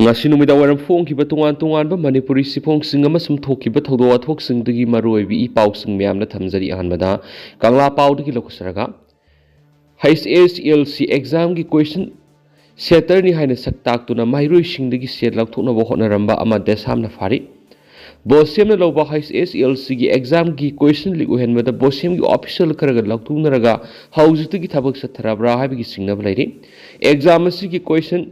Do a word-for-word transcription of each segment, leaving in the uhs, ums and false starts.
ꯉꯁꯤ ꯅꯨꯃꯤꯗꯥꯡ ꯋꯥꯏꯔꯝ ꯐꯣꯡꯈꯤꯕ ꯇꯣꯉꯥꯟ ꯇꯣꯉꯥꯟꯕ ꯃꯅꯤꯄꯨꯔꯤ ꯆꯦꯐꯣꯡꯁꯤꯡ ꯑꯃꯁꯨꯡ ꯊꯣꯛꯈꯤꯕ ꯊꯧꯗꯣꯛ ꯋꯥꯊꯣꯛꯁꯤꯡꯗꯒꯤ ꯃꯔꯨꯑꯣꯏꯕ ꯏ ꯄꯥꯎꯁꯤꯡ ꯃꯌꯥꯝꯅ ꯊꯝꯖꯔꯤ꯫ ꯑꯍꯥꯟꯕꯗ ꯀꯪꯂꯥ ꯄꯥꯎꯗꯒꯤ ꯂꯧꯈꯠꯆꯔꯒ, ꯍꯩꯆ ꯑꯦꯁ ꯑꯦꯜ ꯁꯤ ꯑꯦꯛꯖꯥꯝꯒꯤ ꯀꯣꯏꯁꯟ ꯁꯦꯇꯔꯅꯤ ꯍꯥꯏꯅ ꯁꯛ ꯇꯥꯛꯇꯨꯅ ꯃꯍꯩꯔꯣꯏꯁꯤꯡꯗꯒꯤ ꯁꯦꯜ ꯂꯧꯊꯣꯛꯅꯕ ꯍꯣꯠꯅꯔꯝꯕ ꯑꯃ ꯗꯦꯁꯥꯝꯅ ꯐꯥꯔꯤ꯫ ꯕꯣꯁꯦꯝꯅ ꯂꯧꯕ ꯍꯩꯆ ꯑꯦꯁ ꯑꯦꯜ ꯁꯤꯒꯤ ꯑꯦꯛꯖꯥꯝꯒꯤ ꯀꯣꯏꯁꯟ ꯂꯤꯛ ꯑꯣꯏꯍꯟꯕꯗ ꯕꯣꯁꯦꯝꯒꯤ ꯑꯣꯐꯤꯁꯤꯌꯦꯜ ꯈꯔꯒ ꯂꯧꯊꯣꯛꯅꯔꯒ ꯍꯧꯖꯤꯛꯇꯒꯤ ꯊꯕꯛ ꯆꯠꯊꯔꯕ꯭ꯔꯥ ꯍꯥꯏꯕꯒꯤ ꯆꯤꯡꯅꯕ ꯂꯩꯔꯤ꯫ ꯑꯦꯛꯖꯥꯝ ꯑꯁꯤꯒꯤ ꯀꯣꯏꯁꯟ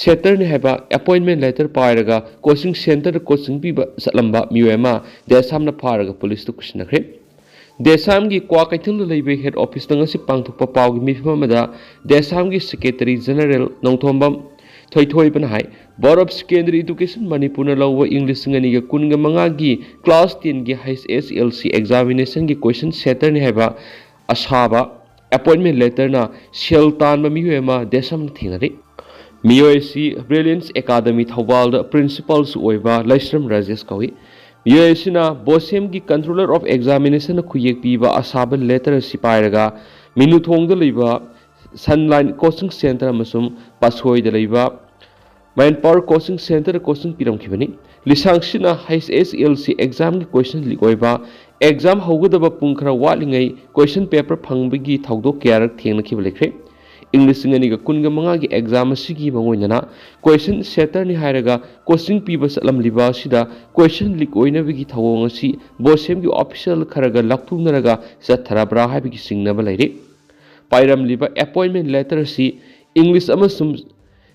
ꯁꯦꯇꯔꯅꯤ ꯍꯥꯏꯕ ꯑꯦꯄꯣꯏꯟꯃꯦꯟ ꯂꯦꯇꯔ ꯄꯥꯏꯔꯒ ꯀꯣꯆꯤꯡ ꯁꯦꯟꯇꯔꯗ ꯀꯣꯆꯤꯡ ꯄꯤꯕ ꯆꯠꯂꯝꯕ ꯃꯤꯑꯣꯏ ꯑꯃ ꯗꯦꯁꯥꯝꯅ ꯐꯥꯔꯒ ꯄꯨꯂꯤꯁꯇ ꯀꯨꯁꯤꯟꯅꯈ꯭ꯔꯦ꯫ ꯗꯦꯁꯥꯝꯒꯤ ꯀ꯭ꯋꯥꯀꯩꯊꯦꯜꯗ ꯂꯩꯕ ꯍꯦꯗ ꯑꯣꯐꯤꯁꯇ ꯉꯁꯤ ꯄꯥꯡꯊꯣꯛꯄ ꯄꯥꯎꯒꯤ ꯃꯤꯐꯝ ꯑꯃꯗ ꯗꯦꯁꯥꯝꯒꯤ ꯁꯦꯀ꯭ꯔꯦꯇꯔꯤ ꯖꯦꯅꯔꯦꯜ ꯅꯣꯡꯊꯣꯝꯕꯝ ꯊꯣꯏꯊꯣꯏꯕꯅ ꯍꯥꯏ, Board of Secondary Education ꯃꯅꯤꯄꯨꯔꯅ ꯂꯧꯕ ꯏꯪ ꯂꯤꯁꯤꯡ ꯑꯅꯤꯒ ꯀꯨꯟꯒ ꯃꯉꯥꯒꯤ ꯀ꯭ꯂꯥꯁ ꯇꯦꯟꯒꯤ ꯍꯩꯆ ꯑꯦꯁ ꯑꯦꯜ ꯁꯤ ꯑꯦꯛꯖꯥꯃꯤꯅꯦꯁꯟꯒꯤ ꯀꯣꯏꯁꯟ ꯁꯦꯇꯔꯅꯤ ꯍꯥꯏꯕ ꯑꯁꯥꯕ ꯑꯦꯄꯣꯏꯟꯃꯦꯟ ꯂꯦꯇꯔꯅ ꯁꯦꯜ ꯇꯥꯟꯕ ꯃꯤꯑꯣꯏ ꯑꯃ ꯗꯦꯁꯥꯝꯅ ꯊꯦꯡꯅꯔꯤ꯫ ꯃꯤꯑꯣꯏ ꯑꯁꯤ ꯕ꯭ꯔꯤꯂꯤꯌꯟꯁ ꯑꯦꯀꯥꯗꯃꯤ ꯊꯧꯕꯥꯜꯗ ꯄ꯭ꯔꯤꯟꯁꯤꯄꯥꯜꯁꯨ ꯑꯣꯏꯕ ꯂꯩꯁ꯭ꯔꯝ ꯔꯥꯖꯦꯁ ꯀꯧꯏ꯫ ꯃꯤꯑꯣꯏ ꯑꯁꯤꯅ ꯕꯣꯁꯦꯝꯒꯤ ꯀꯟꯇ꯭ꯔꯣꯂꯔ ꯑꯣꯐ ꯑꯦꯛꯖꯥꯃꯤꯅꯦꯁꯟꯅ ꯈꯨꯌꯦꯛ ꯄꯤꯕ ꯑꯁꯥꯕ ꯂꯦꯇꯔ ꯑꯁꯤ ꯄꯥꯏꯔꯒ ꯃꯤꯅꯨꯊꯣꯡꯗ ꯂꯩꯕ ꯁꯟꯂꯥꯏꯟ ꯀꯣꯆꯤꯡ ꯁꯦꯟꯇꯔ ꯑꯃꯁꯨꯡ ꯄꯥꯠꯁꯣꯏꯗ ꯂꯩꯕ ꯃꯥꯏꯟ ꯄꯥꯋꯔ ꯀꯣꯆꯤꯡ ꯁꯦꯟꯇꯔꯗ ꯀꯣꯆꯤꯡ ꯄꯤꯔꯝꯈꯤꯕꯅꯤ꯫ ꯂꯤꯁꯥꯡꯁꯤꯠꯅ ꯍꯩꯆ ꯑꯦꯁ ꯑꯦꯜ ꯁꯤ ꯑꯦꯛꯖꯥꯝꯒꯤ ꯀꯣꯏꯁꯟ ꯂꯤꯛ ꯑꯣꯏꯕ, ꯑꯦꯛꯖꯥꯝ ꯍꯧꯒꯗꯕ ꯄꯨꯡ ꯈꯔ ꯋꯥꯠꯂꯤꯉꯩ ꯀꯣꯏꯁꯟ ꯄꯦꯄꯔ ꯐꯪꯕꯒꯤ ꯊꯧꯗꯣꯛ ꯀꯌꯥꯔꯛ ꯊꯦꯡꯅꯈꯤꯕ ꯂꯩꯈ꯭ꯔꯦ꯫ ꯏꯪ ꯂꯤꯁꯤꯡ ꯑꯅꯤꯒ ꯀꯨꯟꯒ ꯃꯉꯥꯒꯤ ꯑꯦꯛꯖꯥꯝ ꯑꯁꯤꯒꯤ ꯃꯑꯣꯡ ꯑꯣꯏꯅꯅ ꯀꯣꯏꯁꯟ ꯁꯦꯇꯔꯅꯤ ꯍꯥꯏꯔꯒ ꯀꯣꯆꯤꯡ ꯄꯤꯕ ꯆꯠꯂꯝꯂꯤꯕ ꯑꯁꯤꯗ ꯀꯣꯏꯁꯟ ꯂꯤꯛ ꯑꯣꯏꯅꯕꯒꯤ ꯊꯧꯑꯣꯡ ꯑꯁꯤ ꯕꯣꯁꯦꯝꯒꯤ ꯑꯣꯐꯤꯁꯤꯌꯦꯜ ꯈꯔꯒ ꯂꯥꯎꯊꯣꯛꯅꯔꯒ ꯆꯠꯊꯔꯕ꯭ꯔꯥ ꯍꯥꯏꯕꯒꯤ ꯆꯤꯡꯅꯕ ꯂꯩꯔꯤ꯫ ꯄꯥꯏꯔꯝꯂꯤꯕ ꯑꯦꯄꯣꯏꯟꯃꯦꯟ ꯂꯦꯇꯔ ꯑꯁꯤ ꯏꯪꯂꯤꯁ ꯑꯃꯁꯨꯡ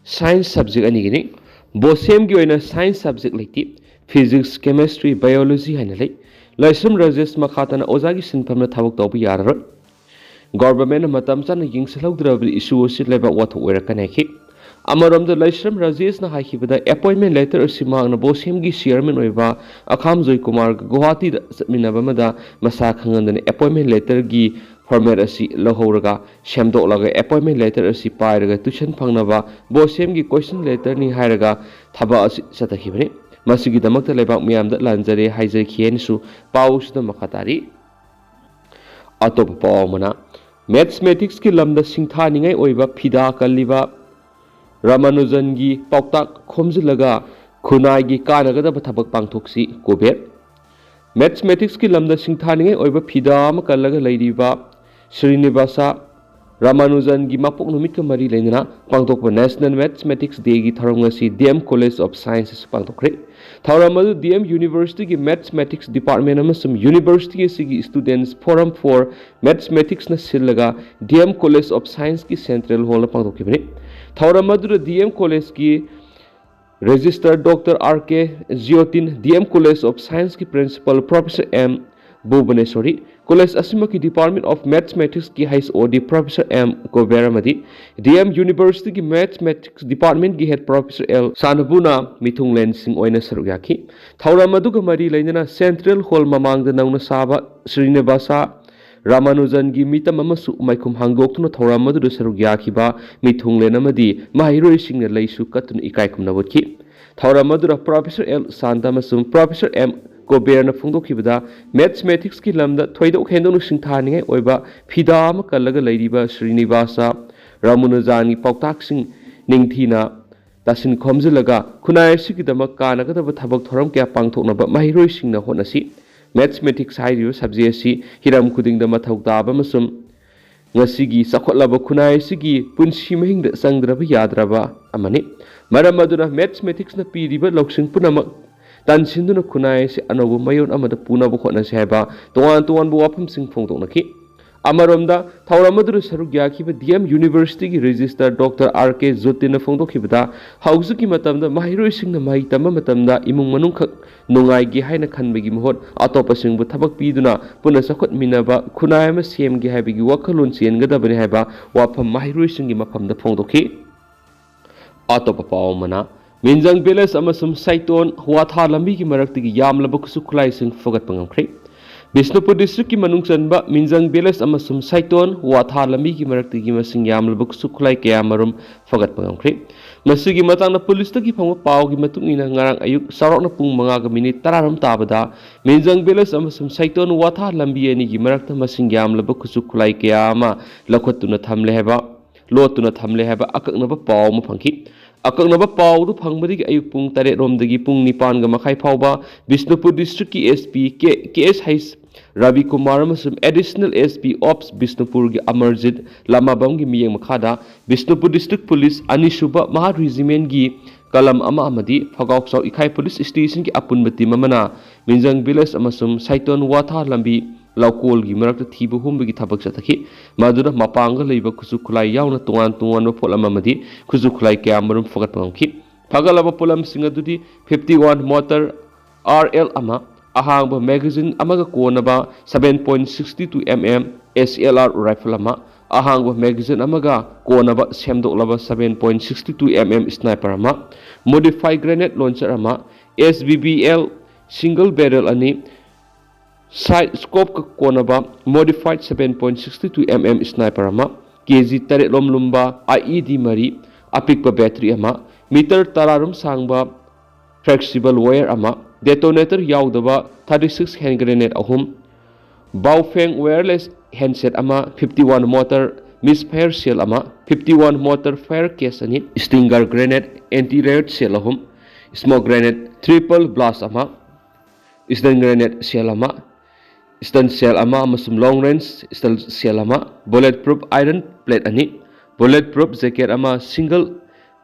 ꯁꯥꯏꯟꯁ ꯁꯕꯖꯦꯛ ꯑꯅꯤꯒꯤꯅꯤ꯫ ꯕꯣꯁꯦꯝꯒꯤ ꯑꯣꯏꯅ ꯁꯥꯏꯟꯁ ꯁꯕꯖꯦꯛ ꯂꯩꯇꯦ꯫ ꯐꯤꯖꯤꯛꯁ, ꯀꯦꯃꯦꯁꯇ꯭ꯔꯤ, ꯕꯥꯏꯑꯣꯂꯣꯖꯤ ꯍꯥꯏꯅ ꯂꯩ꯫ ꯂꯥꯏꯁ꯭ꯔꯝ ꯔꯥꯖꯦꯁ ꯃꯈꯥ ꯇꯥꯅ ꯑꯣꯖꯥꯒꯤ ꯁꯤꯟꯐꯝꯗ ꯊꯕꯛ ꯇꯧꯕ ꯌꯥꯔꯔꯣꯏ꯫ ꯒꯣꯚꯔꯟꯃꯦꯟꯠꯅ ꯃꯇꯝ ꯆꯥꯅ ꯌꯦꯡꯁꯤꯜꯍꯧꯗ꯭ꯔꯕꯗꯤ ꯏꯁꯨ ꯑꯁꯤ ꯂꯩꯕꯥꯛ ꯋꯥꯊꯣꯛ ꯑꯣꯏꯔꯛꯀꯅꯤ ꯍꯥꯏꯈꯤ꯫ ꯑꯃꯔꯣꯝꯗ ꯂꯥꯏꯁ꯭ꯔꯝ ꯔꯥꯖꯦꯁꯅ ꯍꯥꯏꯈꯤꯕꯗ, ꯑꯦꯄꯣꯏꯟꯃꯦꯟ ꯂꯦꯇꯔ ꯑꯁꯤ ꯃꯍꯥꯛꯅ ꯕꯣꯁꯦꯝꯒꯤ ꯆꯤꯌꯔꯃꯦꯟ ꯑꯣꯏꯕ ꯑꯈꯥꯝ ꯖꯣꯏꯀꯨꯃꯥꯔꯒ ꯒꯨꯋꯥꯍꯥꯇꯤꯗ ꯆꯠꯃꯤꯟꯅꯕ ꯑꯃꯗ ꯃꯁꯥ ꯈꯪꯍꯟꯗꯅ ꯑꯦꯄꯣꯏꯟꯃꯦꯟ ꯂꯦꯇꯔꯒꯤ ꯐꯣꯔꯃꯦꯠ ꯑꯁꯤ ꯂꯧꯍꯧꯔꯒ ꯁꯦꯝꯗꯣꯛꯂꯒ ꯑꯦꯄꯣꯏꯟꯃꯦꯟ ꯂꯦꯇꯔ ꯑꯁꯤ ꯄꯥꯏꯔꯒ ꯇ꯭ꯌꯨꯁꯟ ꯐꯪꯅꯕ ꯕꯣꯁꯦꯝꯒꯤ ꯀꯣꯏꯁꯟ ꯂꯦꯇꯔꯅꯤ ꯍꯥꯏꯔꯒ ꯊꯕꯛ ꯑꯁꯤ ꯆꯠꯊꯈꯤꯕꯅꯤ꯫ ꯃꯁꯤꯒꯤꯗꯃꯛꯇ ꯂꯩꯕꯥꯛ ꯃꯤꯌꯥꯝꯗ ꯂꯥꯟꯖꯔꯦ ꯍꯥꯏꯖꯈꯤ ꯍꯥꯏꯅꯁꯨ ꯄꯥꯎ ꯑꯁꯤꯗ ꯃꯈꯥ ꯇꯥꯔꯤ꯫ ꯑꯇꯣꯞꯄ ꯄꯥꯎ ꯑꯃꯅ, ꯃꯦꯊꯃꯦꯇꯤꯛꯁꯀꯤ ꯂꯝꯗ ꯁꯤꯡꯊꯥꯅꯤꯡꯉꯥꯏ ꯑꯣꯏꯕ ꯐꯤꯗꯥ ꯀꯜꯂꯤꯕ ꯔꯥꯃꯥꯅꯨꯖꯟꯒꯤ ꯄꯥꯎꯇꯥꯛ ꯈꯣꯝꯖꯤꯜꯂꯒ ꯈꯨꯟꯅꯥꯏꯒꯤ ꯀꯥꯟꯅꯒꯗꯕ ꯊꯕꯛ ꯄꯥꯡꯊꯣꯛꯁꯤ꯫ ꯀꯨꯕꯦꯔ꯫ ꯃꯦꯊꯃꯦꯇꯤꯛꯁꯀꯤ ꯂꯝꯗ ꯁꯤꯡꯊꯥꯅꯤꯡꯉꯥꯏ ꯑꯣꯏꯕ ꯐꯤꯗꯥ ꯑꯃ ꯀꯜꯂꯒ ꯂꯩꯔꯤꯕ ꯁ꯭ꯔꯤꯅꯤꯕꯥꯁꯥ ꯔꯥꯃꯥꯅꯨꯖꯟꯒꯤ ꯃꯄꯣꯛ ꯅꯨꯃꯤꯠꯀ ꯃꯔꯤ ꯂꯩꯅꯅ ꯄꯥꯡꯊꯣꯛꯄ National Mathematics Dayꯒꯤ ꯊꯧꯔꯝ ꯉꯁꯤ D M College of Science ꯑꯁꯤ ꯄꯥꯡꯊꯣꯛꯈ꯭ꯔꯦ꯫ ꯊꯧꯔꯝ ꯑꯗꯨ D M Universityꯒꯤ Mathematics Department ꯑꯃꯁꯨꯡ University ꯑꯁꯤꯒꯤ Students Forum for Mathematicsꯅ ꯁꯤꯜꯂꯒ D M College of Scienceꯀꯤ Central Hallꯗ ꯄꯥꯡꯊꯣꯛꯈꯤꯕꯅꯤ꯫ ꯊꯧꯔꯝ ꯑꯗꯨꯗ D M Collegeꯀꯤ Registrar Doctor R K Jyotin, D M College of Scienceꯀꯤ Principal Professor M Bhubaneswari, college ꯑꯁꯤꯃꯛꯀꯤ Department of Mathematicsꯀꯤ H O D Professor M Kuber ꯑꯃꯗꯤ D M Universityꯒꯤ Mathematics Departmentꯀꯤ Head Professor L Sanabuna ꯃꯤꯊꯨꯡꯂꯦꯟꯁꯤꯡ ꯑꯣꯏꯅ ꯁꯔꯨꯛ ꯌꯥꯈꯤ꯫ ꯊꯧꯔꯝ ꯑꯗꯨꯒ ꯃꯔꯤ ꯂꯩꯅꯅ Central Hall ꯃꯃꯥꯡꯗ ꯅꯧꯅ ꯁꯥꯕ ꯁ꯭ꯔꯤꯅꯤꯕꯥꯁꯥ ꯔꯥꯃꯥꯅꯨꯖꯟꯒꯤ ꯃꯤꯇꯝ ꯑꯃꯁꯨ ꯃꯥꯏꯈꯨꯝ ꯍꯥꯡꯗꯣꯛꯇꯨꯅ ꯊꯧꯔꯝ ꯑꯗꯨꯗ ꯁꯔꯨꯛ ꯌꯥꯈꯤꯕ ꯃꯤꯊꯨꯡꯂꯦꯟ ꯑꯃꯗꯤ ꯃꯍꯩꯔꯣꯏꯁꯤꯡꯅ ꯂꯩꯁꯨ ꯀꯠꯇꯨꯅ ꯏꯀꯥꯏ ꯈꯨꯝꯅꯕ ꯎꯠꯈꯤ꯫ ꯊꯧꯔꯝ ꯑꯗꯨꯗ Professor L Santa ꯑꯃꯁꯨꯡ Professor M Kuberꯅ ꯐꯣꯡꯗꯣꯛꯈꯤꯕꯗ Mathematicsꯀꯤ ꯂꯝꯗ ꯊꯣꯏꯗꯣꯛ ꯍꯦꯟꯗꯣꯛꯅ ꯁꯤꯡꯊꯥꯅꯤꯡꯉꯥꯏ ꯑꯣꯏꯕ ꯐꯤꯗꯥ ꯑꯃ ꯀꯜꯂꯒ ꯂꯩꯔꯤꯕ ꯁ꯭ꯔꯤꯅꯤꯕꯥꯁꯥ ꯔꯥꯃꯥꯅꯨꯖꯟꯒꯤ ꯄꯥꯎꯇꯥꯛꯁꯤꯡ ꯅꯤꯡꯊꯤꯅ ꯇꯥꯁꯤꯟ ꯈꯣꯝꯖꯤꯜꯂꯒ ꯈꯨꯟꯅꯥꯏ ꯑꯁꯤꯒꯤꯗꯃꯛ ꯀꯥꯟꯅꯒꯗꯕ ꯊꯕꯛ ꯊꯧꯔꯝ ꯀꯌꯥ ꯄꯥꯡꯊꯣꯛꯅꯕ ꯃꯍꯩꯔꯣꯏꯁꯤꯡꯅ ꯍꯣꯠꯅꯁꯤ꯫ Mathematics ꯍꯥꯏꯔꯤꯕ subject ꯑꯁꯤ ꯍꯤꯔꯝ ꯈꯨꯗꯤꯡꯗ ꯃꯊꯧ ꯇꯥꯕ ꯑꯃꯁꯨꯡ ꯉꯁꯤꯒꯤ ꯆꯥꯎꯈꯠꯂꯕ ꯈꯨꯟꯅꯥꯏ ꯑꯁꯤꯒꯤ ꯄꯨꯟꯁꯤ ꯃꯍꯤꯡꯗ ꯆꯪꯗ꯭ꯔꯕ ꯌꯥꯗ꯭ꯔꯕ ꯑꯃꯅꯤ꯫ ꯃꯔꯝ ꯑꯗꯨꯅ Mathematicsꯅ ꯄꯤꯔꯤꯕ ꯂꯧꯁꯤꯡ ꯄꯨꯝꯅꯃꯛ ꯇꯥꯟꯁꯤꯟꯗꯨꯅ ꯈꯨꯟꯅꯥꯏ ꯑꯁꯤ ꯑꯅꯧꯕ ꯃꯌꯣꯟ ꯑꯃꯗ ꯄꯨꯅꯕ ꯍꯣꯠꯅꯁꯤ ꯍꯥꯏꯕ ꯇꯣꯉꯥꯟ ꯇꯣꯉꯥꯟꯕ ꯋꯥꯐꯝꯁꯤꯡ ꯐꯣꯡꯗꯣꯛꯅꯈꯤ꯫ ꯑꯃꯔꯣꯝꯗ ꯊꯧꯔꯝ ꯑꯗꯨꯗ ꯁꯔꯨꯛ ꯌꯥꯈꯤꯕ D M Universityꯒꯤ Registrar Doctor R K Jyotinꯅ ꯐꯣꯡꯗꯣꯛꯈꯤꯕꯗ, ꯍꯧꯖꯤꯛꯀꯤ ꯃꯇꯝꯗ ꯃꯍꯩꯔꯣꯏꯁꯤꯡꯅ ꯃꯍꯩ ꯇꯝꯕ ꯃꯇꯝꯗ ꯏꯃꯨꯡ ꯃꯅꯨꯡꯈꯛ ꯅꯨꯡꯉꯥꯏꯒꯦ ꯍꯥꯏꯅ ꯈꯟꯕꯒꯤ ꯃꯍꯨꯠ ꯑꯇꯣꯞꯄꯁꯤꯡꯕꯨ ꯊꯕꯛ ꯄꯤꯗꯨꯅ ꯄꯨꯟꯅ ꯆꯥꯎꯈꯠꯃꯤꯟꯅꯕ ꯈꯨꯟꯅꯥꯏ ꯑꯃ ꯁꯦꯝꯒꯦ ꯍꯥꯏꯕꯒꯤ ꯋꯥꯈꯜꯂꯣꯟ ꯆꯦꯟꯒꯗꯕꯅꯤ ꯍꯥꯏꯕ ꯋꯥꯐꯝ ꯃꯍꯩꯔꯣꯏꯁꯤꯡꯒꯤ ꯃꯐꯝꯗ ꯐꯣꯡꯗꯣꯛꯈꯤ꯫ ꯑꯇꯣꯞꯄ ꯄꯥꯎ ꯑꯃꯅ, ꯃꯤꯟꯖꯪ ꯚꯤꯂꯦꯖ ꯑꯃꯁꯨꯡ ꯁꯥꯏꯇꯣꯟ ꯋꯥꯊꯥ ꯂꯝꯕꯤꯒꯤ ꯃꯔꯛꯇꯒꯤ ꯌꯥꯝꯂꯕ ꯈꯨꯠꯁꯨ ꯈꯨꯠꯂꯥꯏꯁꯤꯡ ꯐꯒꯠꯄ ꯉꯝꯈ꯭ꯔꯦ꯫ ꯕꯤꯁꯅꯨꯄꯨꯔ ꯗꯤꯁꯇ꯭ꯔꯤꯛꯀꯤ ꯃꯅꯨꯡ ꯆꯟꯕ ꯃꯤꯟꯖꯪ ꯚꯤꯂꯦꯖ ꯑꯃꯁꯨꯡ ꯁꯥꯏꯇꯣꯟ ꯋꯥꯊꯥ ꯂꯝꯕꯤꯒꯤ ꯃꯔꯛꯇꯒꯤ ꯃꯁꯤꯡ ꯌꯥꯝꯂꯕ ꯈꯨꯠꯁꯨ ꯈꯨꯠꯂꯥꯏ ꯀꯌꯥ ꯑꯃꯔꯣꯝ ꯐꯒꯠꯄ ꯉꯝꯈ꯭ꯔꯦ꯫ ꯃꯁꯤꯒꯤ ꯃꯇꯥꯡꯗ ꯄꯨꯂꯤꯁꯇꯒꯤ ꯐꯪꯕ ꯄꯥꯎꯒꯤ ꯃꯇꯨꯡ ꯏꯟꯅ, ꯉꯔꯥꯡ ꯑꯌꯨꯛ ꯆꯥꯎꯔꯥꯛꯅ ꯄꯨꯡ ꯃꯉꯥꯒ ꯃꯤꯅꯤꯠ ꯇꯔꯥꯔꯣꯝ ꯇꯥꯕꯗ ꯃꯤꯟꯖꯪ ꯚꯤꯂꯦꯖ ꯑꯃꯁꯨꯡ ꯁꯥꯏꯇꯣꯟ ꯋꯥꯊꯥ ꯂꯝꯕꯤ ꯑꯅꯤꯒꯤ ꯃꯔꯛꯇ ꯃꯁꯤꯡ ꯌꯥꯝꯂꯕ ꯈꯨꯠꯁꯨ ꯈꯨꯠꯂꯥꯏ ꯀꯌꯥ ꯑꯃ ꯂꯧꯈꯠꯇꯨꯅ ꯊꯝꯂꯦ ꯍꯥꯏꯕ ꯂꯣꯠꯇꯨꯅ ꯊꯝꯂꯦ ꯍꯥꯏꯕ ꯑꯀꯛꯅꯕ ꯄꯥꯎ ꯑꯃ ꯐꯪꯈꯤ꯫ ꯑꯀꯛꯅꯕ ꯄꯥꯎꯗꯨ ꯐꯪꯕꯗꯒꯤ ꯑꯌꯨꯛ ꯄꯨꯡ ꯇꯔꯦꯠ ꯔꯣꯝꯗꯒꯤ ꯄꯨꯡ ꯅꯤꯄꯥꯟꯒ ꯃꯈꯥꯏ ꯐꯥꯎꯕ ꯕꯤꯁꯅꯨꯄꯨꯔ ꯗꯤꯁꯇ꯭ꯔꯤꯛꯀꯤ SP ꯀꯦ ꯑꯦꯁ ꯍꯩꯆ ꯔꯕꯤ ꯀꯨꯃꯥꯔ ꯑꯃꯁꯨꯡ ꯑꯦꯗꯤꯁꯅꯦꯜ SP ꯑꯣꯞꯁ ꯕꯤꯁꯅꯨꯄꯨꯔꯒꯤ ꯑꯃꯔꯖꯤꯠ ꯂꯥꯃꯥꯕꯝꯒꯤ ꯃꯤꯠꯌꯦꯡ ꯃꯈꯥꯗ ꯕꯤꯁꯅꯨꯄꯨꯔ ꯗꯤꯁꯇ꯭ꯔꯤꯛ ꯄꯨꯂꯤꯁ ꯑꯅꯤꯁꯨꯕ ꯃꯍꯥꯠ ꯔꯤꯖꯤꯃꯦꯟꯒꯤ ꯀꯂꯝ ꯑꯃ ꯑꯃꯗꯤ ꯐꯒꯥꯎꯆꯥꯎ ꯏꯈꯥꯏ ꯄꯨꯂꯤꯁ ꯁ꯭ꯇꯦꯁꯟꯒꯤ ꯑꯄꯨꯟꯕ ꯇꯤꯝ ꯑꯃꯅ ꯃꯤꯟꯖꯪ ꯚꯤꯂꯦꯖ ꯑꯃꯁꯨꯡ ꯁꯥꯏꯇꯣꯟ ꯋꯥꯊꯥ ꯂꯝꯕꯤ ꯂꯧꯀꯣꯜꯒꯤ ꯃꯔꯛꯇ ꯊꯤꯕ ꯍꯨꯝꯕꯒꯤ ꯊꯕꯛ ꯆꯠꯊꯈꯤ꯫ ꯃꯗꯨꯗ ꯃꯄꯥꯡꯒ ꯂꯩꯕ ꯈꯨꯠꯁꯨ ꯈꯨꯠꯂꯥꯏ ꯌꯥꯎꯅ ꯇꯣꯉꯥꯟ ꯇꯣꯉꯥꯟꯕ ꯄꯣꯠꯂꯝ ꯑꯃꯗꯤ ꯈꯨꯠꯁꯨ ꯈꯨꯠꯂꯥꯏ ꯀꯌꯥ ꯃꯔꯨꯝ ꯐꯒꯠꯄ ꯉꯝꯈꯤ꯫ ꯐꯒꯠꯂꯕ ꯄꯣꯠꯂꯝꯁꯤꯡ ꯑꯗꯨꯗꯤ fifty one mortar R L ꯑꯃ, ꯑꯍꯥꯡꯕ magazine ꯑꯃꯒ ꯀꯣꯟꯅꯕ seven point six two mm SLR rifle ꯑꯃ, ꯑꯍꯥꯡꯕ magazine ꯑꯃꯒ ꯀꯣꯟꯅꯕ ꯁꯦꯝꯗꯣꯛꯂꯕ seven point six two mm sniper ꯑꯃ, modified grenade launcher ꯑꯃ, SBBL single barrel ꯑꯅꯤ, side scope ꯀ ꯀꯣꯟꯅꯕ modified seven point six two mm sniper ꯑꯃ, KG ꯇꯔꯦꯠ ꯂꯣꯝ ꯂꯨꯝꯕ IED ꯃꯔꯤ, ꯑꯄꯤꯛꯄ battery ꯑꯃ, meter ꯇꯔꯥ ꯔꯣꯝ ꯁꯥꯡꯕ flexible wire ꯑꯃ, detonator ꯌꯥꯎꯗꯕ thirty six hand grenade ꯑꯍꯨꯝ, Baofeng wireless handset ꯑꯃ, fifty one mortar misfire shell ꯑꯃ, fifty one mortar fire case ꯑꯅꯤ, Stinger grenade anti riot shell ꯑꯍꯨꯝ, smoke grenade triple blast ꯑꯃ, stun grenade shell ꯑꯃ, stun shell ꯑꯃ ꯑꯃꯁꯨꯡ long range stun shell ꯑꯃ, bullet proof iron plate ꯑꯅꯤ, bullet proof jacket ꯑꯃ, single